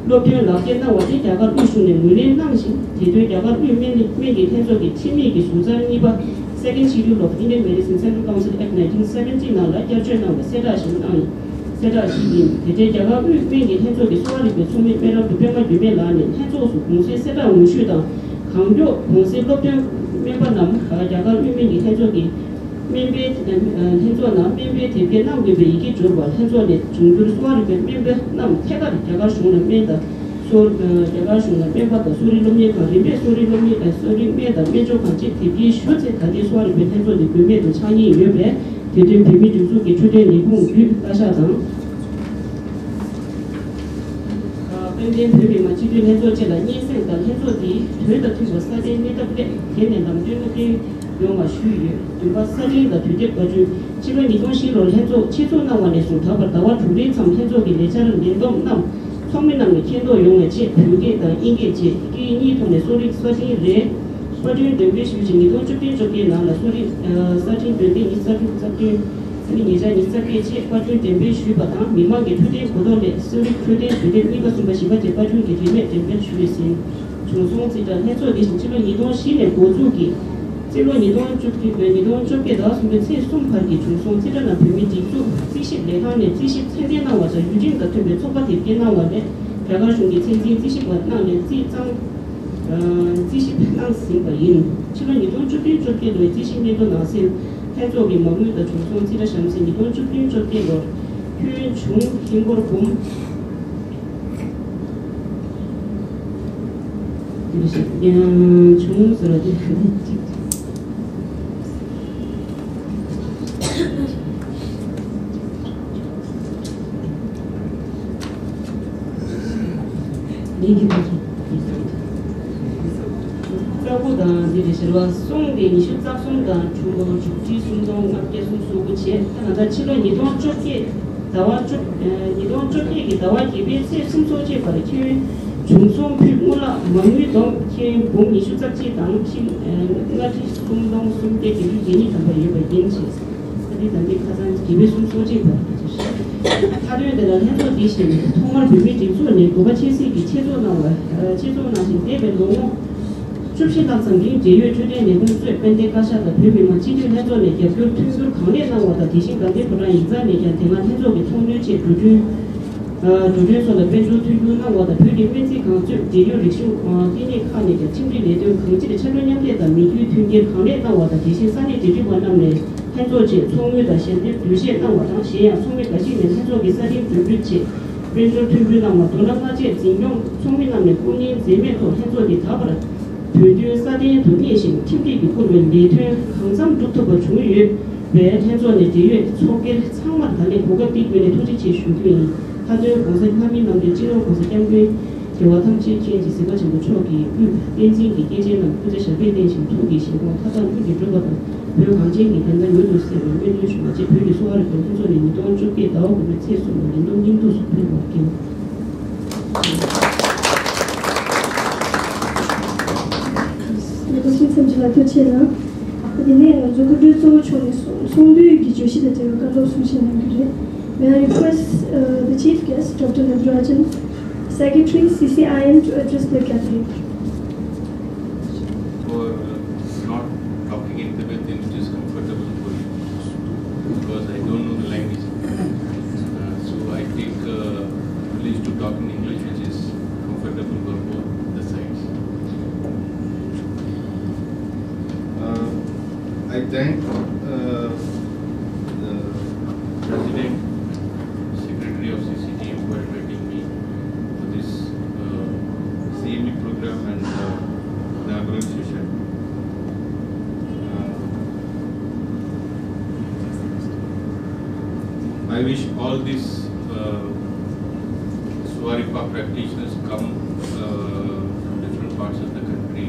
སློབ་ཐོན་ལག་ཁྱེར་གནང་བ་དེ་རྒྱ་གར་དབུས་གཞུང་ནས་ངོས་ལེན་གནང་ཞིང་། དེ་དོན་རྒྱ་གར་དབུས་སྨན་སྨན་གྱི་ལྷན་ཚོགས་ཀྱི་ཁྲིམས་ཡིག་གི་གཞུང་ཚར་གཉིས་པ་Second Schedule of Indian Medicine Central Council Act nineteen seventy ནང་ལ་བསྐྱར་བཅོས་གནང་བའི་གསལ་བསྒྲགས་ཤིག་གནང་ཡིན། གསལ་བསྒྲགས་ཤིག་ཡིན། དེ་འབྲེལ་རྒྱ་གར་དབུས་སྨན་གྱི་ལྷན་ཚོགས་ཀྱི་གསོ་བ་རིག་པའི་ཚོགས་མི་སྨན་རམས་པ་པད་མ་འགྱུར་མེད་ལགས་ནས་ལྷན་ཚོགས་སུ་གོང་གསལ་གསལ་བསྒྲགས་ངོ་བཤུས་དང་གང་མགྱོགས་གོང་གསལ་སློབ་ཐོན་སྨན་པ་རྣམས་རྒྱ་གར་དབུས་སྨན་གྱི་ལྷན་ཚོགས་ཀྱི་སྨན་པའི་ལྷན་ཚོགས་ནང་སྨན་པའི་དེབ་སྐྱེལ་གནང་དགོས་པའི་ཡི་གེ་འབྱོར་བ། ལྷན་ཚོགས་ནས་འབྱུང་འགྱུར་གསོ་བ་རིག་པའི་སྨན་པ་རྣམས་ཐད་ཀར་རྒྱ་གར་གཞུང་ལ་སྨན་དང་གསོ། རྒྱ་གར་གཞུང་ལ་སྨན་པ་དང་གསོ་རིག་སློབ་གཉེར་ཁང་རིམ་པས་གསོ་རིག་སློབ་གཉེར་གསོ་རིག་སྨན་དང་སྨན་སྦྱོང་ཁང་བཅས་དེབ་སྐྱེལ་ཞུ་ཚེ་ད་ལྟའི་གསོ་བ་རིག་པའི་ལྷན་ཚོགས་དེ་དགོས་མེད་དུ་ཆགས་ཉེན་ཡོད་པས། དེ་དོན་བོད་མིའི་སྒྲིག་འཛུགས་ཀྱི་འཕྲོད་བསྟེན་ལས་ཁུངས་བརྒྱུད་བཀའ་ཤག་དང་། དཔལ་ལྡན་བོད་མི་མང་སྤྱི་འཐུས་ལྷན་ཚོགས་བཅས་ལ་སྙན་སེང་དང་ལྷན་ཚོགས་འདིའི་དོན་དང་མཐུན་པ་སྲ་བརྟན་གནས་ཐབས་སླད་དེ་ནས་ལམ་སྟོན་བཀའ་དྲིན་ཡོང་བ་ཞུས་ཡོད། བདུན་པ། གསར་འཕྲིན་དང་དུས་དེབ་པར་སྐྲུན། ཕྱི་ལོ་ཉིས་སྟོང་བཞི་ལོར་ལྷན་ཚོགས་ཆེད་འཛུགས་གནང་བ་ནས་བཟུང་ད་བར་ཟླ་བ་དྲུག་རེའི་མཚམས་ལྷན་ཚོགས་ཀྱི་ལས་འཆར་ལས་བསྡོམས་རྣམས་ཚོགས་མི་རྣམས་ནས་མཁྱེན་རྟོགས་ཡོང་བའི་ཆེད་བོད་སྐད་དང་དབྱིན་སྐད་བཅས་སྐད་ཡིག་གཉིས་ཐོག་ནས་གསོ་རིག་གསར་འཕྲིན་རེ་པར་སྐྲུན་འདོན་སྤེལ་ཞུས་ཤིང་། ཉིས་སྟོང་བཅུ་བདུན་བཅོ་བརྒྱད་ནང་ལ་གསོ་རིག་གསར་འཕྲིན་འདོན་ཐེངས་ཉི་ཤུ་རྩ་བདུན། ཨ་ནི་ཉེ་ཆར་ཉི་ཤུ་རྩ་བརྒྱད་ཆེད་པར་སྐྲུན་འགྲེམས་སྤེལ་ཞུས་པ་དང་། མི་མང་གི་འཕྲོད་བསྟེན་གོ་རྟོགས་སླད་གསོ་རིག་འཕྲོད་བསྟེན་དུས་དེབ་གཉིས་པ་གསུམ་པ་བཞི་པ་བཅས་པར་སྐྲུན་གྱི་རིན་མེད་འགྲེམས་སྤེལ་ཞུས་ཟིན། བྱུང་སོང་རྩིས་ཁྲ། ལྷན་ཚོགས་འདི་བཞིན་ཕྱི་ལོ་ཉིས་སྟོང་བཞི་ནས་འགོ་འཛུགས་ཀྱིས་རྩིས་ལོ་ཉིས་སྟོང་བཅུ་བདུན་ཉིས་སྟོང་བཅོ་བརྒྱད་ཟླ་གསུམ་པའི་ཚེས་གསུམ་བར་གྱི་བྱུང་སོང་རྩིས་ཁྲ་རྣམས་བོད་མིའི་སྒྲིག་འཛུགས་རྩིས་ཞིབ་ལས་ཁང་ནས་རྩིས་ཞིབ་ཚད་ལྡན་གནང་བ་དང་། བརྒྱུད་རིམ་དང་མཐུན་པའི་ཚོགས་པ་དེབ་སྐྱེལ་གནང་བ་ལས་རྒྱ་གར་གཞུང་གི་ཚད་འཛིན་རྩིས་ཞིབ་པ་གནང་ནས་རྩིས་གཙང་། རྩིས་ཞིབ་གནང་ཟིན་པ་ཡིན། ཕྱི་ལོ་ཉིས་སྟོང་བཅུ་བདུན་བཅོ་བརྒྱད་ལོའི་རྩིས་ཞིབ་སྙན་ཐོ་ནང་གསལ། ལྷན་ཚོགས་ཀྱི་མ་དངུལ་དང་བྱུང་སོང་རྩིས་ཁྲ་གཤམ་གསལ། ཉིས་སྟོང་བཅུ་བདུན་བཅོ་བརྒྱད་ལོར་ཐོན་བྱུང་ཧིན་སྒོར་འབུམ། འདི་ཞིག་ཡང་བྱུང་ཟེར་བ་དེ་གཅིག་ལས་ཀྱི་བུ་ཚོ། རྩ་དགུ་དང་འདི་རེ་ཞེར་བ་གསུམ་སྟེ་ཉི་ཤུ་རྩ་གསུམ་དང་དྲུག་ལོ་དྲུག་ཁྲི་སུམ་སྟོང་ལྔ་བརྒྱ་སུམ་ཅུ་སོ་དགུ་བྱས། ད་ང་ཚོ་ཕྱི་ལོ་ཉིས་སྟོང་བཅོ་བརྒྱད་ཟླ་བ་བཅུ། ཉིས་སྟོང་བཅོ་བརྒྱད་ཀྱི་ཟླ་བ་བརྒྱད་པའི་ཚེས་གསུམ་སོ་གཅིག་བར་ཁྱོན་བྱུང་སོང་ཕུད་དངུལ་ལག་མ་དངུལ་བསྡོམས་ཁྱོན་འབུམ་ཉི་ཤུ་རྩ་གཅིག་དང་ཁྲི་ལྔ་ཁྲི་སུམ་སྟོང་སུམ་བརྒྱ་བརྒྱད་ཅུ་གྱ་གཉིས་ཐམ་པ་ཡོད་པ་ཡིན་ཞེས། ཨ་ནི་ད་ལྟའི་ཁ་སང་གི་བོད་གསུམ་སོ་གཅིག་བར་གྱི་ཆེད། མཐའ་དོན་དེ་ལ་ལྷན་ཚོགས་འདི་བཞིན་ཐོག་མར་བོད་མིའི་སྒྲིག་འཛུགས་ནས་དགོན་པ་ཆེ་སྲིད་ཀྱི་ཆེད་འཛུགས་གནང་བ། ཆེད་འཛུགས་གནང་ཞིང་འདས་པའི་ལོ་ངོ་བཅུ་བཞི་ལྷག་ཙམ་རིང་འབྲེལ་ཡོད་འཕྲོད་བསྟེན་ལས་ཁུངས་གཙོས་དཔལ་ལྡན་བཀའ་ཤག་དང་བོད་མི་མང་སྤྱི་འཐུས་ལྷན་ཚོགས་ནས་རྒྱབ་སྐྱོར་མཐུན་འགྱུར་གང་ལེགས་གནང་བ་དང་། དེ་བཞིན་དགའ་ལྡན་ཕོ་བྲང་ཡིག་ཚང་ནས་ཀྱང་དེ་སྔ་ལྷན་ཚོགས་ཀྱི་ཚོགས་མི་ཆེད་འགྲོ་གྲོན། འགྲོ་གྲོན་སོགས་ལ་དཔལ་འབྱོར་མཐུན་འགྱུར་གནང་བ་དང་། བོད་ཀྱི་སྨན་རྩིས་ཁང་གཙོས་འབྲེལ་ཡོད་རིག་གཞུང་ལྟེ་གནས་ཁག་ནས་ཀྱང་ཁྲིམས་སྒྲིག་ལས་དོན་གང་ཅིར་ཕྱར་གྲུ་མཉམ་འདེགས་དང་མི་རྒྱུའི་མཐུན་རྐྱེན་གང་ལེགས་གནང་བ་དང་། དེ་བཞིན་ས་གནས་འབྲེལ་མཐུད་པ་རྣམས་ནས་ལྷན་ཚོགས་ཆེད་ཚོགས་དངུལ་དང་ཞལ་འདེབས་དུས་བཞེས་གནང་བ་དང་། གཞན་ཡང་ཚོགས་མི་འགའ་ཞིག་ནས་ལྷན་ཚོགས་ཀྱི་ས་ཞིང་འགྲེམས་སྤེལ་ཆེད་དཔལ་འབྱོར་མཐུན་འགྱུར་གནང་བ། མདོར་ན་སྔ་རྗེས་འཛིན་སྐྱོང་ཚོགས་མི་རྣམས་ནས་སྐུ་ངལ་འཛེམས་མེད་ཐོག་ལྷན་ཚོགས་ཀྱི་ད་བར་བོད་དོན་སྲ་བརྟན་དུ་གནས་ཤིང་ཁྲིམས་སྒྲིག་གིས་བསྐུར་བའི་ལས་དོན་གང་འཚམ་སྒྲུབ་ཐུབ་པ་བྱུང་ཡོད་པས། ལྷན་ཚོགས་ནས་འབྲེལ་ཡོད་ཚོགས་སྒེར་ཚང་མར་ད་ལན་གོ་སྐབས་འདི་བརྒྱུད་ནས་ཐུགས་རྗེ་ཆེ་ཞུ་རྒྱུ་ཡིན། ལྷག་དོན་༸གོང་ས་མཆོག་མི་རྣམས་ཀྱི་སྤྱི་ནོར་༸གོང་ས་༸སྐྱབས་མགོན་རྒྱལ་བ་ཐམས་ཅད་མཁྱེན་ཅིང་གཟིགས་པ་ཆེན་པོ་མཆོག་གི་དབུས་བསྟན་འཛིན་གྱི་སྐྱེས་ཆེན་རྣམས་སྐུ་ཚེ་ཞབས་པད་བརྟན་ཞིང་ཐུགས་ཀྱི་བཞེད་དགོངས་མཐའ་དག་མངོན་དུ་འགྲུབ་པ་དང་། བོད་གངས་ཅན་གྱི་བདེན་མཐའ་མྱུར་དུ་གསལ་བའི་སྨོན་འདུན་ཞུ་བ་བཅས། བོད་ཀྱི་གསོ་བ་རིག་པའི་ལྷན་ཚོགས་ནས་ཉིས་སྟོང་བཅོ་བརྒྱད་ཟླ་བ་དགུ་པའི་ཚེས་གསུམ་ལ་ལས་བསྡོམས་སྙིང་སྡུག་སུ་ཕུལ་བར་བསྐྱལ། ལས་འགུལ་ཞིག་མཚམས་ཅིག་ལ་ཐུགས་རྗེ་གནང་། དེ་ནས་ང་ཚོ་སྐུ་མགྲོན་གཙོ་བོ་མཆོག་ནས་གསུང་གསུང་འདུས་ཀྱི་བརྗོད་གཞི་དང་འབྲེལ་བའི་བཀའ་སློབ་གསུང་བཤད་གནང་རྒྱུ་རེད། May I request, uh, the chief guest, Doctor Natarajan, Secretary, C C I M, to address the gathering? For, uh, not talking in Tibetan, which is comfortable for you, because I don't know the language. Uh, so I take, uh, privilege to talk in English, which is comfortable for both the sides. Uh, I thank, uh, the President, Secretary of C C T M for inviting me for this, uh, C M E program and, uh, inaugural session. Uh, I wish all these, uh, Suva Rigpa practitioners come, uh, from different parts of the country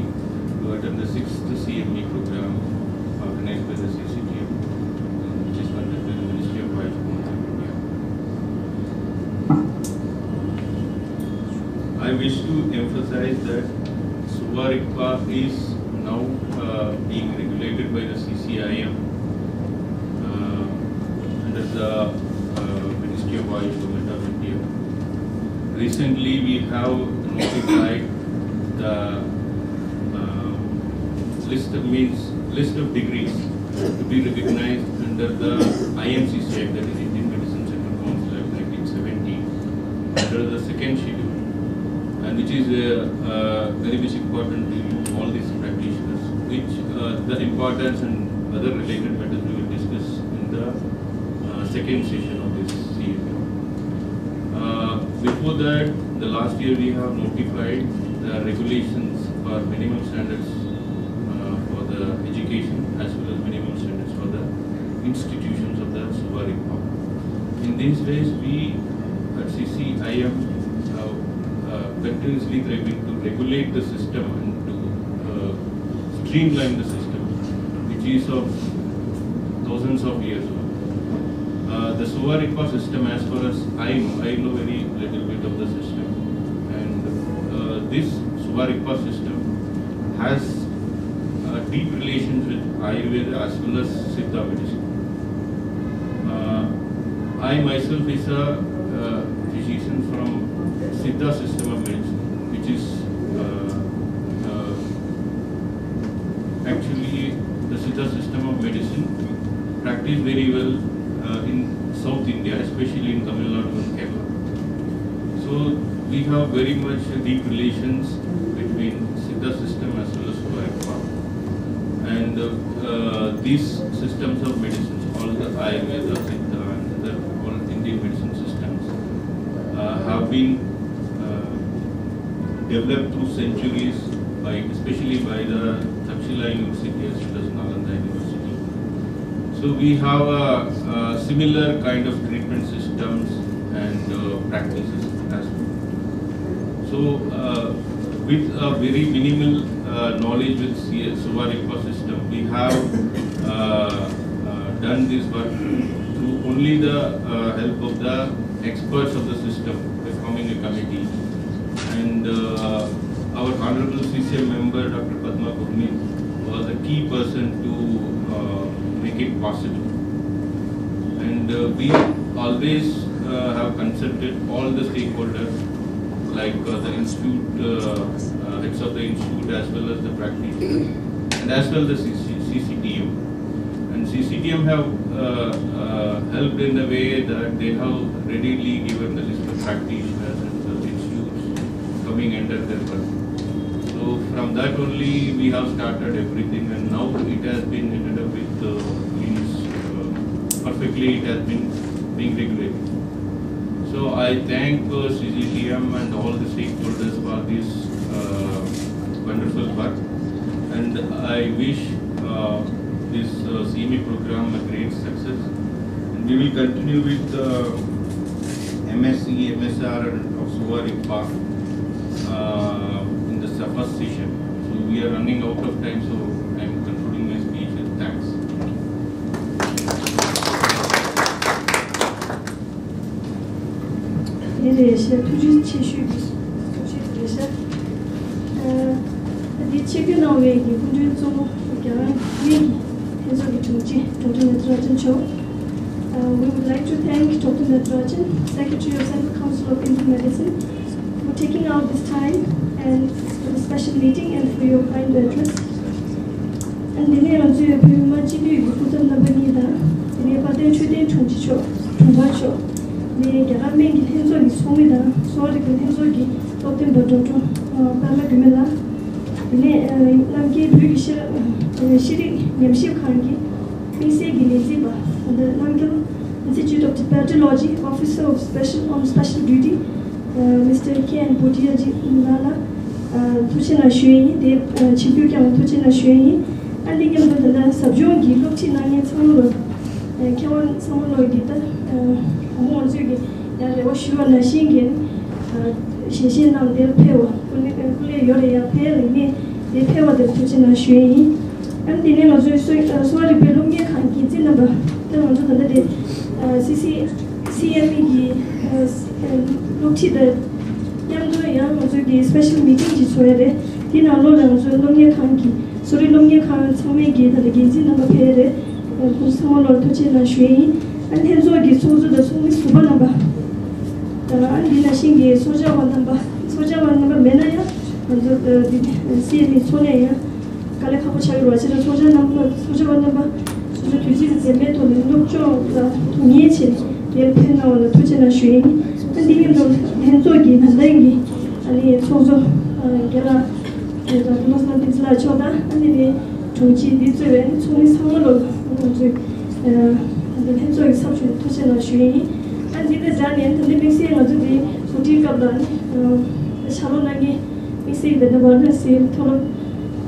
to attend the sixth C M E program organized by the C C T M, which is funded by the Ministry of Ayush Government of India. I wish to emphasize that Suva Rigpa is now, uh, being regulated by the C C I M, uh, under the, uh, Ministry of Ayush, Government of India. Recently, we have notified the, uh, list of, means, list of degrees to be recognized under the I M C C Act, that is Indian Medicine Central Council Act nineteen seventy, under the second schedule, and which is, uh, uh, very much important to you, all these practitioners, which, uh, the importance and other related matters we will discuss in the, uh, second session of this C M E. Uh, before that, the last year we have notified the regulations for minimum standards, uh, for the education as well as minimum standards for the institutions of the Suva Rigpa. In these ways, we at C C I M have, uh, continuously striving to regulate the system and to, uh, streamline the system, which is of thousands of years old. Uh, the Suva Rigpa system, as far as I know, I know very little bit of the system, and, uh, this Suva Rigpa system has, uh, deep relations with Ayurveda as well as Siddha medicine. Uh, I myself is a, uh, physician from Siddha system of medicine, which is, uh, uh, actually the Siddha system of medicine practiced very well, uh, in South India, especially in Tamil Nadu and Kerala. So we have very much deep relations between Siddha system as well as Suva Rigpa. And, uh, uh, these systems of medicines, all the Ayurveda, Siddha, and the all Indian medicine systems, uh, have been, uh, developed through centuries by, especially by the Takshila University as well as Nalanda University. So we have a, a similar kind of treatment systems and, uh, practices as well. So, uh, with a very minimal, uh, knowledge with C S, Suva Rigpa system, we have, uh, uh, done this work through only the, uh, help of the experts of the system, forming a committee. And, uh, our honorable C C M member, Doctor Padma Kurmi, was a key person to, uh, make it possible. And, uh, we always, uh, have consulted all the stakeholders, like, uh, the institute, uh, uh, heads of the institute, as well as the practitioners, and as well the C C, C C T M. And C C T M have, uh, uh, helped in the way that they have readily given the list of practitioners and the institutes coming under their purview. So from that only we have started everything, and now it has been ended up with, uh, means, uh, perfectly it has been being regulated. So I thank, uh, C C T M and all the stakeholders for this, uh, wonderful work, and I wish, uh, this, uh, C M E program a great success, and we will continue with, uh, M S C, M S R and of Suva Rigpa, uh, in the first session. So we are running out of time, so I am concluding my speech with thanks. རེད་ཤག་ཐུགས་རྗེ་ཆེ་ཞུ་རྒྱུ་ཐུགས་རྗེ་ཆེ་རེད་ཤག་ཨ་འདི་ཆིབས་བསྒྱུར་གནང་བའི་གི་སྐུ་མགྲོན་གཙོ་བོ་རྒྱ་གར་མི་གི་ལྷན་ཚོགས་ཀྱི་དྲུང་ཆེ་ཌོག་ཊར་ནེ་ཏི་རཱ་ཇན་མཆོག Uh, we would like to thank Doctor Natarajan, Secretary of Central Council of Indian Medicine, for taking out this time and for the special meeting and for your kind address. And དེ་ནས་ང་ཚོའི་བོད་མི་མང་སྤྱི་འཐུས་ཀྱི་སྐུ་ཚབ་རྣམ་པ་གཉིས་དང་། དེ་ནས་དཔལ་ལྡན་ཆོས་ལྡན་དྲུང་ཆེ་མཆོག་དྲུང་འཕར་མཆོག་དེ་ནས་རྒྱ་གར་སྨན་གྱི་ལྷན་ཚོགས་ཀྱི་ཚོགས་མི་དང་གསོ་བ་རིག་པའི་ལྷན་ཚོགས་ཀྱི་སློབ་སྟོན་པ་ཌོག་ཊར་པདྨ་རྒྱུད་མེད་ལགས། དེ་ནས་རྣམ་རྒྱལ་བོད་ཀྱི་ཤེས་རབ་ཤེས་རིག་ཉམས་ཞིབ་ཁང་གི་དམིགས་བསལ་གྱི་ལས་འཛིན་པ་ད་ལྟ་རྣམ་རྒྱལ། Institute of Tibetology, Officer of Special on Special Duty, Mister K N Bhutia ji ལགས་ལ་ཐུགས་རྗེ་གནང་ཞུ་ཡས་ཡིན། དེ་ཆིབས་བསྒྱུར་བསྐྱངས་ལ་ཐུགས་རྗེ་གནང་ཞུ་ཡས་ཡིན། ཨ་འདི་མཉམ་དུ་ད་ལྟ་ཟབ་སྦྱོང་གི་སློབ་ཁྲིད་གནང་མཁན་ཚང་མ་ལ་མཁས་དབང་ཚང་མ་ལ་འདི་ལྟ་ང་ཚོས་ཀྱི་ཡང་རེ་བ་ཞུ་བ་ནང་བཞིན་གྱི་ཞལ་བཞེས་གནང་འདིར་ཕེབས་པ་སྐུ་ལས་སྐུ་ལས་ཡོད་རེད། ཡང་ཕེབས་ལ་ངས་འདིར་ཕེབས་པ་དེར་ཐུགས་རྗེ་གནང་ཞུ་ཡས་ཡིན། ཨ་ནི་དེ་ནས་ང་ཚོའི་གསོ་གསོ་བ་རིག་པའི་སློབ་གཉེར་ཁང་འགན་འཛིན་རྣམ་པ་ད་ང་ཚོ་ད་ལྟ་དེ་སི་སི་སི་ཨེམ་ཨི་གི་སློབ་ཁྲིད་དང་མཉམ་དུ་ཡང་ང་ཚོའི་གི་སི་པེ་ཤལ་མི་ཊིང་ཅིག་ཚོགས་ཡ་རེད། དེ་ནང་ལོགས་ལ་ང་ཚོའི་སློབ་གཉེར་ཁང་གི་གསོ་རིག་སློབ་གཉེར་ཁང་ཚང་མའི་གི་ད་ལྟ་འགན་འཛིན་རྣམ་པ་ཕེབས་རེད། ཁོང་ཚང་མ་ལོར་ཐུགས་རྗེ་གནང་ཞུ་ཡས་ཡིན། ཨ་ལྷན་ཚོགས་ཀྱི་ཚོགས་གཙོ་དང་ཚོགས་མི་ཟུར་པ་རྣམ་པ། ད་ཨ་འདི་ནང་བཞིན་གྱི་ཚོགས་བཅར་བ་རྣམ་པ་ཚོགས་བཅར་བ་རྣམ་པ་མེད་ན་ཡང་ང་ཚོ་འདི་སི་ཨེམ་ཨི་ཚོགས་ནས་ཡང་དཀའ་ལས་ཁག་པོ་ཆགས་ཡོད་རེད་བ། བྱས་ཙང་ཚོགས་བཅར་རྣམ་པ་ཚོགས་བཅར་བ་རྣམ་པ་སོ་སོའི་དུས་ཚོད་ཀྱི་འཛེམ་མེད་ཐོག་ནས་སློབ་སྦྱོང་དང་དོན་གཉེར་བྱས་ནས་འདིར་ཕེབས་གནང་བ་ལ་ཐུགས་རྗེ་གནང་ཞུ་ཡས་ཡིན། ཨ་འདི་མཉམ་དུ་ལྷན་ཚོགས་ཀྱི་ད་ལྟའི་གི་ཨ་ནི་ཚོགས་གཙོ་རྒན་ལགས། ད་ཐོ་མ་སི་ལགས་བསྟན་འཛིན་ལགས་མཆོག་དང་ཨ་ནི་ནི་དྲུང་ཆེ་འདི་གཙོས་པའི་ཚོགས་མི་ཚང་མ་ལོ་ང་ཚོས་ད་ལྟ་ལྷན་ཚོགས་ཀྱི་ཚབ་ཞུས་ནས་ཐུགས་རྗེ་གནང་ཞུ་ཡས་ཡིན། ཨ་འདི་དང་སྦྲགས་ནས་ད་ལྟ་དམིགས་བསལ་ང་ཚོ་འདི་གོ་སྒྲིག་སྐབས་ལ་ནི་ཕྱག་ལོག་གནང་མཁན་དམིགས་བསལ་གྱི་ད་ལྟ་ཝཱ་ར་ཎ་སིའི་མཐོ་སློབ་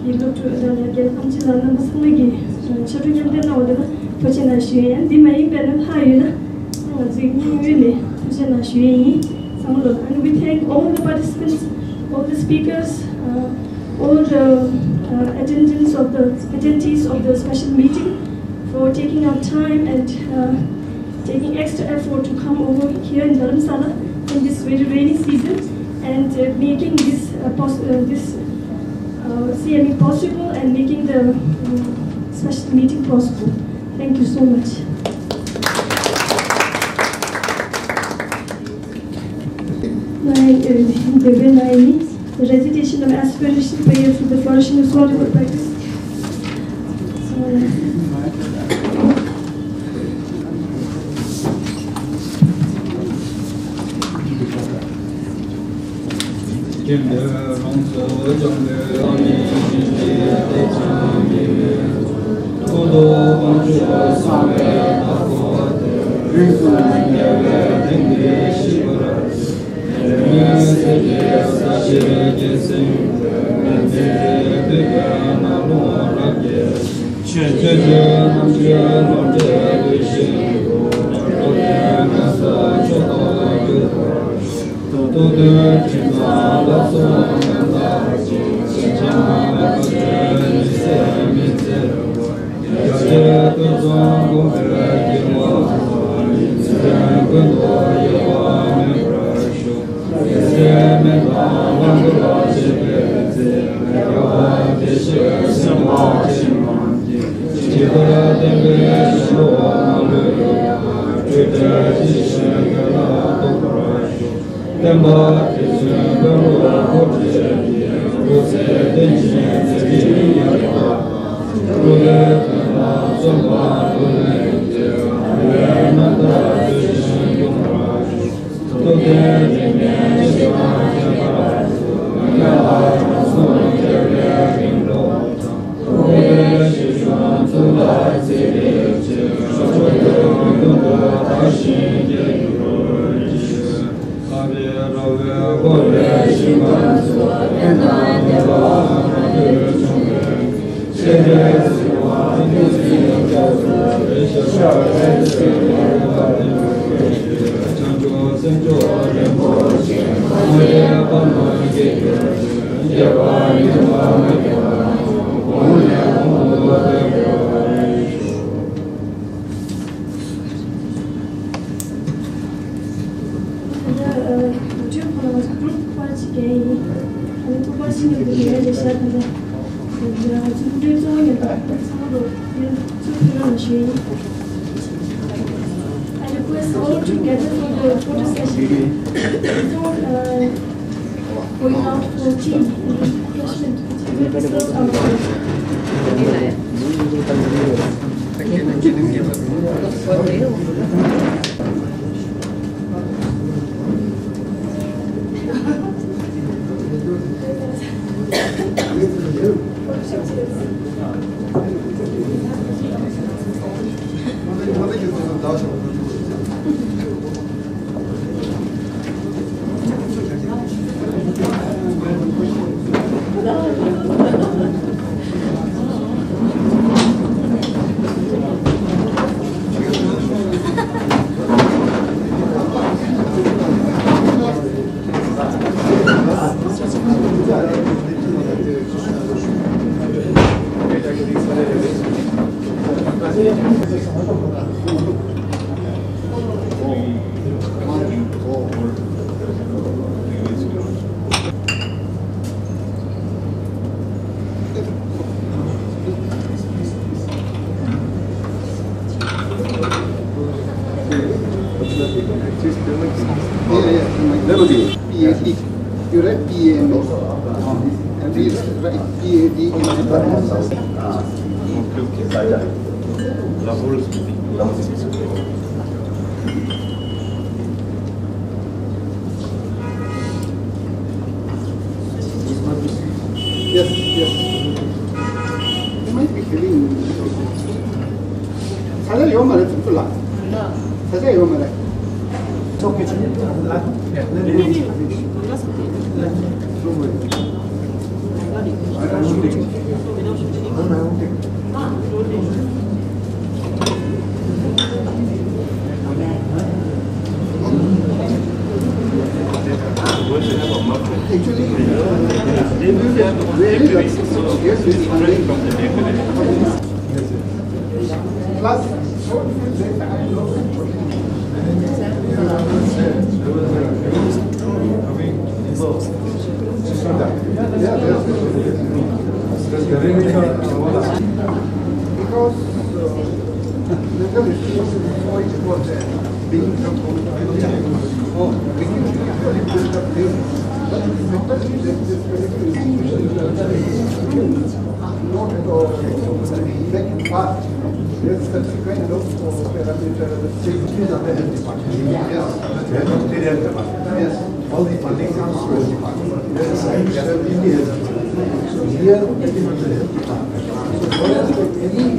ཀྱི་སློབ་ཕྲུག་ད་ལྟ་རྒན་ཨམ་ཆི་ལགས་རྣམ་པ་ཚང་མ་གིས་ཕྱག་སྦྲེལ་མཉམ་འདེགས་གནང་བ་དེ་ལ་ཐུགས་རྗེ་གནང་ཞུ་ཡས་ཡིན། འདི་མ་ཡིན་པའི་ནི་ལྷག་ཡོད་ན། ང་ཚོའི་སྙིང་དབུས་ནས་ཐུགས་རྗེ་གནང་ཞུ་ཡས་ཡིན། ཚང་མ་ལ། And we thank all the participants, all the speakers, uh, all the uh, attendants of the attendees of the special meeting for taking out time and uh, taking extra effort to come over here in Dharamsala in this very rainy season and uh, making this uh, pos- uh, this uh, C M E possible and making the um, special meeting possible. Thank you so much. Nine, uh, the nine, the recitation of aspiration prayers for the flourishing of Swami practice. Photo session. Before, uh, going out for tea, refreshment, we will discuss our Yeah, yeah. P A D. You write P A M A. And we write P A D A M A. Yes, yes. You might be feeling ས་ཆ་ཡོད་མ་རེད། ཚུར་ཚུར་ལ། ས་ཆ་ཡོད་མ་རེད། It's okay. Actually, really, yes, it's Plus, because, uh, mental issues is so important. Being from community, we can actually build up this. But mentally, this is very not at all. They can pass. There's such a kind of parameter that safety is under health department. Yes. Yes. All the funding comes to health department. Yes. So here, it is under health department. So for us, any